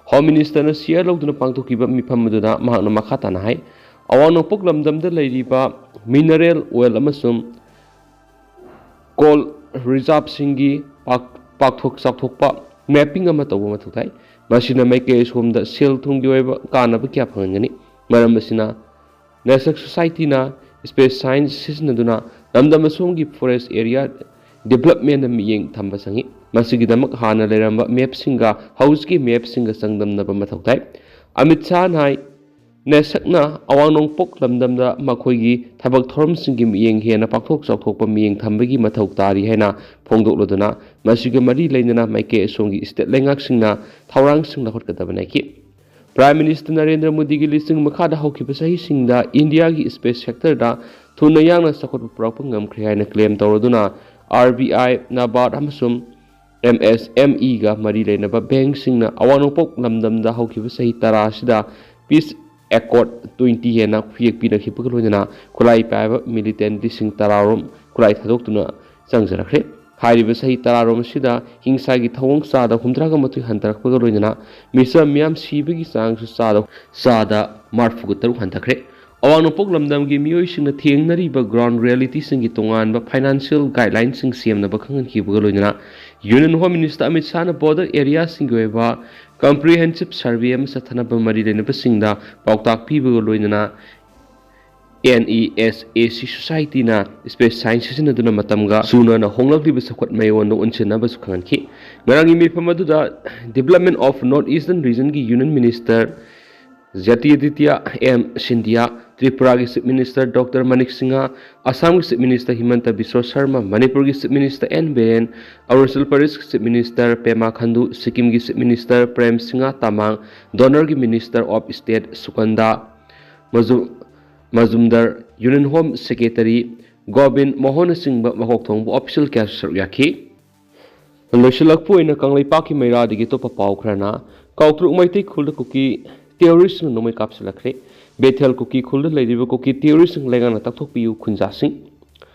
ꯍꯣꯝ ꯃꯤꯅꯤꯁꯇꯔꯅ share ꯂꯧꯗꯨꯅ ꯄꯥꯡꯊꯣꯛꯈꯤꯕ ꯃꯤꯐꯝ ꯑꯗꯨꯗ ꯃꯍꯥꯛꯅ ꯃꯈꯥ ꯇꯥꯅ ꯍꯥꯏ, ꯑꯋꯥꯡ ꯅꯣꯡꯄꯣꯛ ꯂꯝꯗꯝꯗ ꯂꯩꯔꯤꯕ mineral oil ꯑꯃꯁꯨꯡ coal reserveꯁꯤꯡꯒꯤ ꯄꯥꯛ-, ꯄꯥꯛꯊꯣꯛ ꯆꯥꯎꯊꯣꯛꯄ mapping ꯑꯃ ꯇꯧꯕ ꯃꯊꯧ ꯇꯥꯏ꯫ ꯃꯁꯤꯅ ꯃꯥꯏꯀꯩ ꯑꯁꯣꯝꯗ ꯁꯦꯜ ꯊꯨꯝꯒꯤ ꯑꯣꯏꯕ ꯀꯥꯟꯅꯕ ꯀꯌꯥ ꯐꯪꯍꯟꯒꯅꯤ꯫ ꯃꯔꯝ ꯑꯁꯤꯅ, ꯅꯦꯁꯦꯛ societyꯅ space science ꯁꯤꯖꯤꯟꯅꯗꯨꯅ ꯂꯝꯗꯝ ꯑꯁꯣꯝꯒꯤ forest area developmentꯗ ꯃꯤꯠꯌꯦꯡ ꯊꯝꯕ ꯆꯪꯏ꯫ ꯃꯁꯤꯒꯤꯗꯃꯛ ꯍꯥꯟꯅ ꯂꯩꯔꯝꯕ ꯃꯦꯞꯁꯤꯡꯒ ꯍꯧꯖꯤꯛꯀꯤ ꯃꯦꯞꯁꯤꯡꯒ ꯆꯥꯡꯗꯝꯅꯕ ꯃꯊꯧ ꯇꯥꯏ꯫ ꯑꯃꯤꯠ ꯁꯥꯍꯅ ꯍꯥꯏ, ꯅꯦꯁꯛꯅ ꯑꯋꯥꯡ ꯅꯣꯡꯄꯣꯛ ꯂꯝꯗꯝꯗ ꯃꯈꯣꯏꯒꯤ ꯊꯕꯛ ꯊꯧꯔꯝꯁꯤꯡꯒꯤ ꯃꯤꯠꯌꯦꯡ ꯍꯦꯟꯅ ꯄꯥꯛꯊꯣꯛ ꯆꯥꯎꯊꯣꯛꯄ ꯃꯤꯠꯌꯦꯡ ꯊꯝꯕꯒꯤ ꯃꯊꯧ ꯇꯥꯔꯤ ꯍꯥꯏꯅ ꯐꯣꯡꯗꯣꯛꯂꯗꯨꯅ, ꯃꯁꯤꯒ ꯃꯔꯤ ꯂꯩꯅꯅ ꯃꯥꯏꯀꯩ ꯑꯁꯣꯝꯒꯤ ꯁ꯭ꯇꯦꯠ ꯂꯩꯉꯥꯛꯁꯤꯡꯅ ꯊꯧꯔꯥꯡꯁꯤꯡ ꯂꯧꯈꯠꯀꯗꯕꯅꯤ ꯍꯥꯏꯈꯤ꯫ ꯄ꯭ꯔꯥꯏꯝ ꯃꯤꯅꯤꯁꯇꯔ ꯅꯔꯦꯟꯗ꯭ꯔ ꯃꯣꯗꯤꯒꯤ ꯂꯨꯆꯤꯡ ꯃꯈꯥꯗ ꯍꯧꯈꯤꯕ ꯆꯍꯤꯁꯤꯡꯗ ꯏꯟꯗꯤꯌꯥꯒꯤ ꯁ꯭ꯄꯦꯁ ꯁꯦꯛꯇꯔꯗ ꯊꯨꯅ ꯌꯥꯡꯅ ꯆꯥꯎꯈꯠꯄ ꯄꯨꯔꯛꯄ ꯉꯝꯈ꯭ꯔꯦ ꯍꯥꯏꯅ ꯀ꯭ꯂꯦꯝ ꯇꯧꯔꯗꯨꯅ, ꯑꯥꯔ ꯕꯤ ꯑꯥꯏ, ꯅꯕꯥꯔꯗ ꯑꯃꯁꯨꯡ ꯑꯦꯝ ꯑꯦꯁ ꯑꯦꯝ ꯏꯒ ꯃꯔꯤ ꯂꯩꯅꯕ ꯕꯦꯡꯛꯁꯤꯡꯅ ꯑꯋꯥꯡ ꯅꯣꯡꯄꯣꯛ ꯂꯝꯗꯝꯗ ꯍꯧꯈꯤꯕ ꯆꯍꯤ ꯇꯔꯥ ꯑꯁꯤꯗ ꯄꯤꯁ ꯑꯦꯀꯣꯔꯗ ꯇ꯭ꯋꯦꯟꯇꯤ ꯍꯦꯟꯅ ꯈꯨꯌꯦꯛ ꯄꯤꯅꯈꯤꯕꯒ ꯂꯣꯏꯅꯅ ꯈꯨꯠꯂꯥꯏ ꯄꯥꯏꯕ ꯃꯤꯂꯤꯇꯦꯟ ꯂꯤꯁꯤꯡ ꯇꯔꯥꯔꯣꯝ ꯈꯨꯠꯂꯥꯏ ꯊꯥꯗꯣꯛꯇꯨꯅ ꯆꯪꯖꯔꯛꯈ꯭ꯔꯦ꯫ ꯍꯥꯏꯔꯤꯕ ꯆꯍꯤ ꯇꯔꯥꯔꯣꯝ ꯑꯁꯤꯗ ꯍꯤꯡꯁꯥꯒꯤ ꯊꯧꯑꯣꯡ ꯆꯥꯗ ꯍꯨꯝꯗ꯭ꯔꯥꯒ ꯃꯥꯊꯣꯏ ꯍꯟꯊꯔꯛꯄꯒ ꯂꯣꯏꯅꯅ ꯃꯤꯆꯝ ꯃꯤꯌꯥꯝ ꯁꯤꯕꯒꯤ ꯆꯥꯡꯁꯨ ꯆꯥꯗ, ꯆꯥꯗ ꯃꯔꯐꯨꯒ ꯇꯔꯨꯛ ꯍꯟꯊꯈ꯭ꯔꯦ꯫ ꯑꯋꯥꯡ ꯅꯣꯡꯄꯣꯛ ꯂꯝꯗꯝꯒꯤ ꯃꯤꯑꯣꯏꯁꯤꯡꯅ ꯊꯦꯡꯅꯔꯤꯕ ꯒ꯭ꯔꯥꯎꯟ ꯔꯤꯌꯦꯂꯤꯇꯤꯁꯤꯡꯒꯤ ꯇꯣꯉꯥꯟꯕ ꯐꯥꯏꯅꯥꯟꯁꯤꯌꯦꯜ ꯒꯥꯏꯗꯂꯥꯏꯟꯁꯤꯡ ꯁꯦꯝꯅꯕ ꯈꯪꯍꯟꯈꯤꯕꯒ ꯂꯣꯏꯅꯅ ꯌꯨꯅꯤꯌꯟ ꯍꯣꯝ ꯃꯤꯅꯤꯁꯇꯔ ꯑꯃꯤꯠ ꯁꯥꯍꯅ ꯕꯣꯔꯗꯔ ꯑꯦꯔꯤꯌꯥꯁꯤꯡꯒꯤ ꯑꯣꯏꯕ ꯀꯝꯄ꯭ꯔꯤꯍꯦꯟꯁꯤꯞ ꯁꯔꯚꯦ ꯑꯃ ꯆꯠꯊꯅꯕ ꯃꯔꯤ ꯂꯩꯅꯕꯁꯤꯡꯗ ꯄꯥꯎꯇꯥꯛ ꯄꯤꯕꯒ ꯂꯣꯏꯅꯅ ꯑꯦꯟ ꯏ ꯑꯦꯁ ꯑꯦ ꯁꯤ ꯁꯣꯁꯥꯏꯇꯤꯅ ꯁ꯭ꯄꯦꯁ ꯁꯥꯏꯟꯁ ꯁꯤꯖꯤꯟꯅꯗꯨꯅ ꯃꯇꯝꯒ ꯆꯨꯅꯅ ꯍꯣꯡꯂꯛꯂꯤꯕ ꯆꯥꯎꯈꯠ ꯃꯌꯣꯟꯗ ꯑꯣꯟꯁꯤꯟꯅꯕꯁꯨ ꯈꯪꯍꯟꯈꯤ꯫ ꯉꯔꯥꯡꯒꯤ ꯃꯤꯐꯝ ꯑꯗꯨꯗ Development of North Eastern Regionꯒꯤ union minister Jyotiraditya M Scindia, ꯇ꯭ꯔꯤꯄꯨꯔꯥꯒꯤ chief minister doctor Manik Singh, ꯑꯁꯥꯝꯒꯤ ꯆꯤꯐ ꯃꯤꯅꯤꯁꯇꯔ ꯍꯤꯃꯟꯇ ꯕꯤꯁ꯭ꯋ ꯁꯔꯃ, ꯃꯅꯤꯄꯨꯔꯒꯤ chief minister N Biren, Arunachal ꯄ꯭ꯔꯗꯦꯁꯀꯤ ꯆꯤꯐ ꯃꯤꯅꯤꯁꯇꯔ ꯄꯦꯃꯥ ꯈꯟꯗꯨ, ꯁꯤꯛꯀꯤꯝꯒꯤ ꯆꯤꯐ ꯃꯤꯅꯤꯁꯇꯔ ꯄ꯭ꯔꯦꯝ ꯁꯤꯡꯍ ꯇꯃꯥꯡ, ꯗꯣꯅꯔꯒꯤ ꯃꯤꯅꯤꯁꯇꯔ ꯑꯣꯐ ꯁ꯭ꯇꯦꯠ ꯁꯨꯀꯟꯗꯥ ꯃꯖꯨ-, ꯃꯖꯨꯝꯗꯔ, ꯌꯨꯅꯤꯌꯟ ꯍꯣꯝ ꯁꯦꯀ꯭ꯔꯦꯇꯔꯤ ꯒꯣꯕꯤꯟ ꯃꯣꯍꯟꯅꯆꯤꯡꯕ ꯃꯀꯣꯛ ꯊꯣꯡꯕ ꯑꯣꯐꯤꯁꯤꯌꯦꯜ ꯀꯌꯥꯁꯨ ꯁꯔꯨꯛ ꯌꯥꯈꯤ꯫ ꯂꯣꯏꯁꯤꯜꯂꯛꯄ ꯑꯣꯏꯅ ꯀꯪꯂꯩꯄꯥꯛꯀꯤ ꯃꯩꯔꯥꯗꯒꯤ ꯑꯇꯣꯞꯄ ꯄꯥꯎ ꯈꯔꯅ, ꯀꯥꯎꯇ꯭ꯔꯨꯛ ꯃꯩꯇꯩ ꯈꯨꯜꯗ ꯀꯨꯀꯤ ꯇꯦꯔꯣꯔꯤꯁꯁꯤꯡꯅ ꯅꯣꯡꯃꯩ ꯀꯥꯞꯁꯤꯜꯂꯛꯈ꯭ꯔꯦ꯫ ꯕꯦꯊꯦꯜ ꯀꯨꯀꯤ ꯈꯨꯜꯗ ꯂꯩꯔꯤꯕ ꯀꯨꯀꯤ ꯇꯦꯔꯣꯔꯤꯁꯁꯤꯡ ꯂꯩꯉꯥꯛꯅ ꯇꯛꯊꯣꯛꯄꯤꯌꯨ ꯈꯨꯟꯖꯥꯁꯤꯡ꯫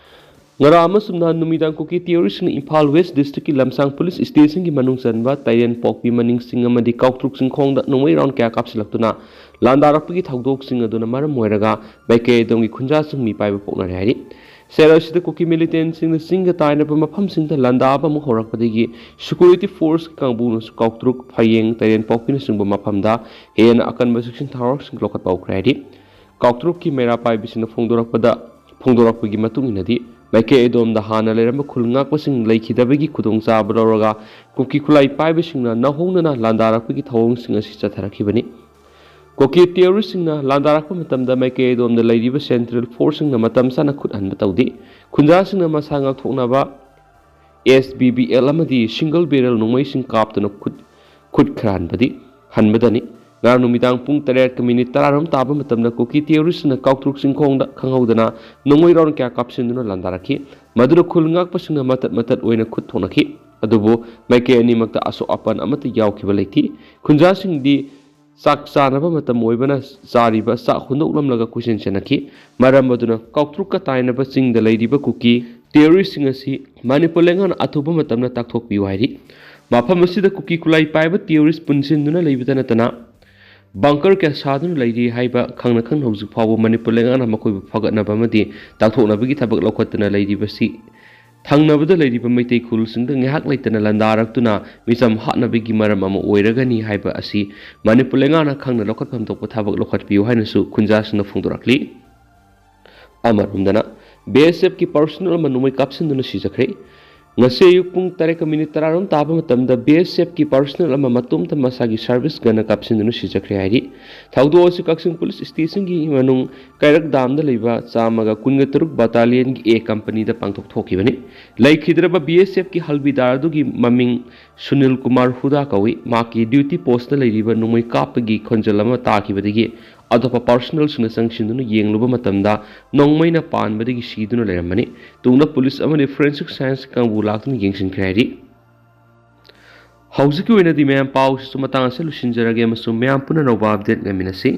ꯉꯔꯥꯡ ꯑꯃꯁꯨꯡ ꯅꯍꯥꯟ ꯅꯨꯃꯤꯗꯥꯡ ꯀꯨꯀꯤ ꯇꯦꯔꯣꯔꯤꯁꯁꯤꯡꯅ ꯏꯝꯐꯥꯜ ꯋꯦꯁ ꯗꯤꯁꯇ꯭ꯔꯤꯛꯀꯤ ꯂꯝꯁꯥꯡ ꯄꯨꯂꯤꯁ ꯁ꯭ꯇꯦꯁꯟꯒꯤ ꯃꯅꯨꯡ ꯆꯟꯕ ꯇꯩꯔꯦꯟ ꯄꯣꯛꯄꯤ ꯃꯅꯤꯡ ꯆꯤꯡ ꯑꯃꯗꯤ ꯀꯥꯎꯇ꯭ꯔꯨꯛ ꯆꯤꯡꯈꯣꯡꯗ ꯅꯣꯡꯃꯩ ꯔꯥꯎꯟ ꯀꯌꯥ ꯀꯥꯞꯁꯤꯜꯂꯛꯇꯨꯅ ꯂꯥꯟꯗꯥꯔꯛꯄꯒꯤ ꯊꯧꯗꯣꯛꯁꯤꯡ ꯑꯗꯨꯅ ꯃꯔꯝ ꯑꯣꯏꯔꯒ ꯃꯥꯏꯀꯩ ꯑꯗꯣꯝꯒꯤ ꯈꯨꯟꯖꯥꯁꯤꯡ ꯃꯤꯄꯥꯏꯕ ꯄꯣꯛꯅꯔꯦ ꯍꯥꯏꯔꯤ꯫ ꯁꯦꯜ ꯑꯁꯤꯗ ꯀꯨꯀꯤ ꯃꯤꯂꯤꯇꯦꯟꯁꯤꯡꯅ ꯆꯤꯡꯒ ꯇꯥꯏꯅꯕ ꯃꯐꯝꯁꯤꯡꯗ ꯂꯥꯟꯗꯥꯕ ꯑꯃꯨꯛ ꯍꯧꯔꯛꯄꯗꯒꯤ ꯁꯦꯀ꯭ꯌꯨꯔꯤꯇꯤ ꯐꯣꯔꯁ ꯀꯥꯡꯕꯨꯅꯁꯨ ꯀꯥꯎꯇ꯭ꯔꯨꯛ, ꯐꯌꯦꯡ, ꯇꯩꯔꯦꯟ ꯄꯣꯛꯄꯤꯅꯆꯤꯡꯕ ꯃꯐꯝꯗ ꯍꯦꯟꯅ ꯑꯀꯟꯕ ꯆꯦꯛꯁꯤꯟ ꯊꯧꯔꯥꯡꯁꯤꯡ ꯂꯧꯈꯠꯄ ꯍꯧꯈ꯭ꯔꯦ ꯍꯥꯏꯔꯤ꯫ ꯀꯥꯎꯇ꯭ꯔꯨꯛꯀꯤ ꯃꯩꯔꯥ ꯄꯥꯏꯕꯤꯁꯤꯡꯅ ꯐꯣꯡꯗꯣꯔꯛꯄꯗ, ꯐꯣꯡꯗꯣꯔꯛꯄꯒꯤ ꯃꯇꯨꯡ ꯏꯟꯅꯗꯤ, ꯃꯥꯏꯀꯩ ꯑꯗꯣꯝꯗ ꯍꯥꯟꯅ ꯂꯩꯔꯝꯕ ꯈꯨꯜ ꯉꯥꯛꯄꯁꯤꯡ ꯂꯩꯈꯤꯗꯕꯒꯤ ꯈꯨꯗꯣꯡꯆꯥꯕ ꯂꯧꯔꯒ ꯀꯨꯀꯤ ꯈꯨꯠꯂꯥꯏ ꯄꯥꯏꯕꯁꯤꯡꯅ ꯅꯧꯍꯧꯅꯅ ꯂꯥꯟꯗꯥꯔꯛꯄꯒꯤ ꯊꯧꯑꯣꯡꯁꯤꯡ ꯑꯁꯤ ꯆꯠꯊꯔꯛꯈꯤꯕꯅꯤ꯫ ꯀꯨꯀꯤ ꯇꯦꯔꯣꯔꯤꯁꯁꯤꯡꯅ ꯂꯥꯟꯗꯥꯔꯛꯄ ꯃꯇꯝꯗ ꯃꯥꯏꯀꯩ ꯑꯗꯣꯝꯗ ꯂꯩꯔꯤꯕ ꯁꯦꯟꯇ꯭ꯔꯦꯜ ꯐꯣꯔꯁꯁꯤꯡꯅ ꯃꯇꯝ ꯆꯥꯅ ꯈꯨꯠ ꯍꯟꯕ ꯇꯧꯗꯦ꯫ ꯈꯨꯟꯖꯥꯁꯤꯡꯅ ꯃꯁꯥ ꯉꯥꯛꯊꯣꯛꯅꯕ ꯑꯦꯁ ꯕꯤ ꯕꯤ ꯑꯦꯜ ꯑꯃꯗꯤ ꯁꯤꯡꯒꯜ ꯕꯦꯔꯦꯜ ꯅꯣꯡꯃꯩꯁꯤꯡ ꯀꯥꯞꯇꯨꯅ ꯈꯨꯠ ꯈꯨꯠ ꯈꯔ ꯍꯟꯕꯗꯤ ꯍꯟꯕꯗꯅꯤ꯫ ꯉꯔꯥꯡ ꯅꯨꯃꯤꯗꯥꯡ ꯄꯨꯡ ꯇꯔꯦꯠꯀ ꯃꯤꯅꯤꯠ ꯇꯔꯥꯔꯣꯝ ꯇꯥꯕ ꯃꯇꯝꯗ ꯀꯨꯀꯤ ꯇꯦꯔꯣꯔꯤꯁꯁꯤꯡꯅ ꯀꯥꯎꯇ꯭ꯔꯨꯛ ꯆꯤꯡꯈꯣꯡꯗ ꯈꯪꯍꯧꯗꯅ ꯅꯣꯡꯃꯩ ꯔꯥꯎꯟ ꯀꯌꯥ ꯀꯥꯞꯁꯤꯟꯗꯨꯅ ꯂꯥꯟꯗꯥꯔꯛꯈꯤ꯫ ꯃꯗꯨꯅ ꯈꯨꯜ ꯉꯥꯛꯄꯁꯤꯡꯅ ꯃꯇꯠ ꯃꯇꯠ ꯑꯣꯏꯅ ꯈꯨꯠ ꯊꯣꯛꯅꯈꯤ꯫ ꯑꯗꯨꯕꯨ ꯃꯥꯏꯀꯩ ꯑꯅꯤꯃꯛꯇ ꯑꯁꯣꯛ ꯑꯄꯟ ꯑꯃꯠꯇ ꯌꯥꯎꯈꯤꯕ ꯂꯩꯇꯦ꯫ ꯈꯨꯟꯖꯥꯁꯤꯡꯗꯤ ꯆꯥꯛ ꯆꯥꯅꯕ ꯃꯇꯝ ꯑꯣꯏꯕꯅ ꯆꯥꯔꯤꯕ ꯆꯥꯛ ꯍꯨꯟꯗꯣꯛꯂꯝꯂꯒ ꯀꯣꯏꯆꯦꯟ ꯆꯦꯟꯅꯈꯤ꯫ ꯃꯔꯝ ꯑꯗꯨꯅ ꯀꯥꯎꯇ꯭ꯔꯨꯛꯀ ꯇꯥꯏꯅꯕ ꯆꯤꯡꯗ ꯂꯩꯔꯤꯕ ꯀꯨꯀꯤ ꯇꯦꯔꯣꯔꯤꯁꯁꯤꯡ ꯑꯁꯤ ꯃꯅꯤꯄꯨꯔ ꯂꯩꯉꯥꯛꯅ ꯑꯊꯨꯕ ꯃꯇꯝꯗ ꯇꯥꯛꯊꯣꯛꯄꯤꯌꯨ ꯍꯥꯏꯔꯤ꯫ ꯃꯐꯝ ꯑꯁꯤꯗ ꯀꯨꯀꯤ ꯈꯨꯠꯂꯥꯏ ꯄꯥꯏꯕ ꯇꯦꯔꯣꯔꯤꯁ ꯄꯨꯟꯁꯤꯟꯗꯨꯅ ꯂꯩꯕꯇ ꯅꯠꯇꯅ ꯕꯪꯀꯔ ꯀꯌꯥ ꯁꯥꯗꯨꯅ ꯂꯩꯔꯤ ꯍꯥꯏꯕ ꯈꯪꯅ ꯈꯪꯅ ꯍꯧꯖꯤꯛ ꯐꯥꯎꯕ ꯃꯅꯤꯄꯨꯔ ꯂꯩꯉꯥꯛꯅ ꯃꯈꯣꯏꯕꯨ ꯐꯒꯠꯅꯕ ꯑꯃꯗꯤ ꯇꯥꯛꯊꯣꯛꯅꯕꯒꯤ ꯊꯕꯛ ꯂꯧꯈꯠꯇꯨꯅ ꯂꯩꯔꯤꯕꯁꯤ ꯊꯪꯅꯕꯗ ꯂꯩꯔꯤꯕ ꯃꯩꯇꯩ ꯈꯨꯜꯁꯤꯡꯗ ꯉꯥꯏꯍꯥꯛ ꯂꯩꯇꯅ ꯂꯥꯟꯗꯥꯔꯛꯇꯨꯅ ꯃꯤꯆꯝ ꯍꯥꯠꯅꯕꯒꯤ ꯃꯔꯝ ꯑꯃ ꯑꯣꯏꯔꯒꯅꯤ ꯍꯥꯏꯕ ꯑꯁꯤ ꯃꯅꯤꯄꯨꯔ ꯂꯩꯉꯥꯛꯅ ꯈꯪꯅ ꯂꯧꯈꯠꯐꯝ ꯊꯣꯛꯄ ꯊꯕꯛ ꯂꯧꯈꯠꯄꯤꯌꯨ ꯍꯥꯏꯅꯁꯨ ꯈꯨꯟꯖꯥꯁꯤꯡꯅ ꯐꯣꯡꯗꯣꯔꯛꯂꯤ꯫ ꯑꯃꯔꯣꯝꯗꯅ ꯕꯤ ꯑꯦꯁ ꯑꯦꯐꯀꯤ ꯄꯥꯔꯁꯣꯅꯦꯜ ꯑꯃ ꯅꯣꯡꯃꯩ ꯀꯥꯞꯁꯤꯟꯗꯨꯅ ꯁꯤꯖꯈ꯭ꯔꯦ꯫ ꯉꯁꯤ ꯑꯌꯨꯛ ꯄꯨꯡ ꯇꯔꯦꯠꯀ ꯃꯤꯅꯤꯠ ꯇꯔꯥꯔꯣꯝ ꯇꯥꯕ ꯃꯇꯝꯗ ꯕꯤ ꯑꯦꯁ ꯑꯦꯐꯀꯤ ꯄꯥꯔꯁꯣꯅꯦꯜ ꯑꯃ ꯃꯇꯣꯝꯇ ꯃꯁꯥꯒꯤ ꯁꯥꯔꯚꯤꯁ ꯒꯟꯅ ꯀꯥꯞꯁꯤꯟꯗꯨꯅ ꯁꯤꯖꯈ꯭ꯔꯦ ꯍꯥꯏꯔꯤ꯫ ꯊꯧꯗꯣꯛ ꯑꯁꯤ ꯀꯛꯆꯤꯡ ꯄꯨꯂꯤꯁ ꯁ꯭ꯇꯦꯁꯟꯒꯤ ꯃꯅꯨꯡ ꯀꯩꯔꯛ ꯗꯥꯝꯗ ꯂꯩꯕ ꯆꯥꯝꯃꯒ ꯀꯨꯟꯒ ꯇꯔꯨꯛ ꯕꯇꯥꯂꯤꯌꯟꯒꯤ ꯑꯦ ꯀꯝꯄꯅꯤꯗ ꯄꯥꯡꯊꯣꯛ ꯊꯣꯛꯈꯤꯕꯅꯤ꯫ ꯂꯩꯈꯤꯗ꯭ꯔꯕ ꯕꯤ ꯑꯦꯁ ꯑꯦꯐꯀꯤ ꯍꯜꯕꯤꯗꯥꯔ ꯑꯗꯨꯒꯤ ꯃꯃꯤꯡ ꯁꯨꯅꯤꯜ ꯀꯨꯃꯥꯔ ꯍꯨꯗꯥ ꯀꯧꯏ꯫ ꯃꯍꯥꯛꯀꯤ ꯗ꯭ꯌꯨꯇꯤ ꯄꯣꯁꯇ ꯂꯩꯔꯤꯕ ꯅꯣꯡꯃꯩ ꯀꯥꯞꯄꯒꯤ ꯈꯣꯟꯖꯦꯜ ꯑꯃ ꯇꯥꯈꯤꯕꯗꯒꯤ ꯑꯇꯣꯞꯄ ꯄꯥꯔꯁꯣꯅꯦꯜꯁꯤꯡꯅ ꯆꯪꯁꯤꯟꯗꯨꯅ ꯌꯦꯡꯂꯨꯕ ꯃꯇꯝꯗ ꯅꯣꯡꯃꯩꯅ ꯄꯥꯟꯕꯗꯒꯤ ꯁꯤꯗꯨꯅ ꯂꯩꯔꯝꯕꯅꯤ꯫ ꯇꯨꯡꯗ ꯄꯨꯂꯤꯁ ꯑꯃꯗꯤ ꯐꯣꯔꯦꯟꯁꯤꯛ ꯁꯥꯏꯟꯁ ꯀꯥꯡꯕꯨ ꯂꯥꯛꯇꯨꯅ ꯌꯦꯡꯁꯤꯟꯈ꯭ꯔꯦ ꯍꯥꯏꯔꯤ꯫ ꯍꯧꯖꯤꯛꯀꯤ ꯑꯣꯏꯅꯗꯤ ꯃꯌꯥꯝ ꯄꯥꯎꯁꯤꯁꯨ ꯃꯇꯥꯡ ꯑꯁꯤꯗ ꯂꯣꯏꯁꯤꯟꯖꯔꯒꯦ ꯑꯃꯁꯨꯡ ꯃꯌꯥꯝ ꯄꯨꯟꯅ ꯑꯅꯧꯕ ꯑꯞꯗꯦꯠ ꯉꯥꯏꯃꯤꯟꯅꯁꯤ꯫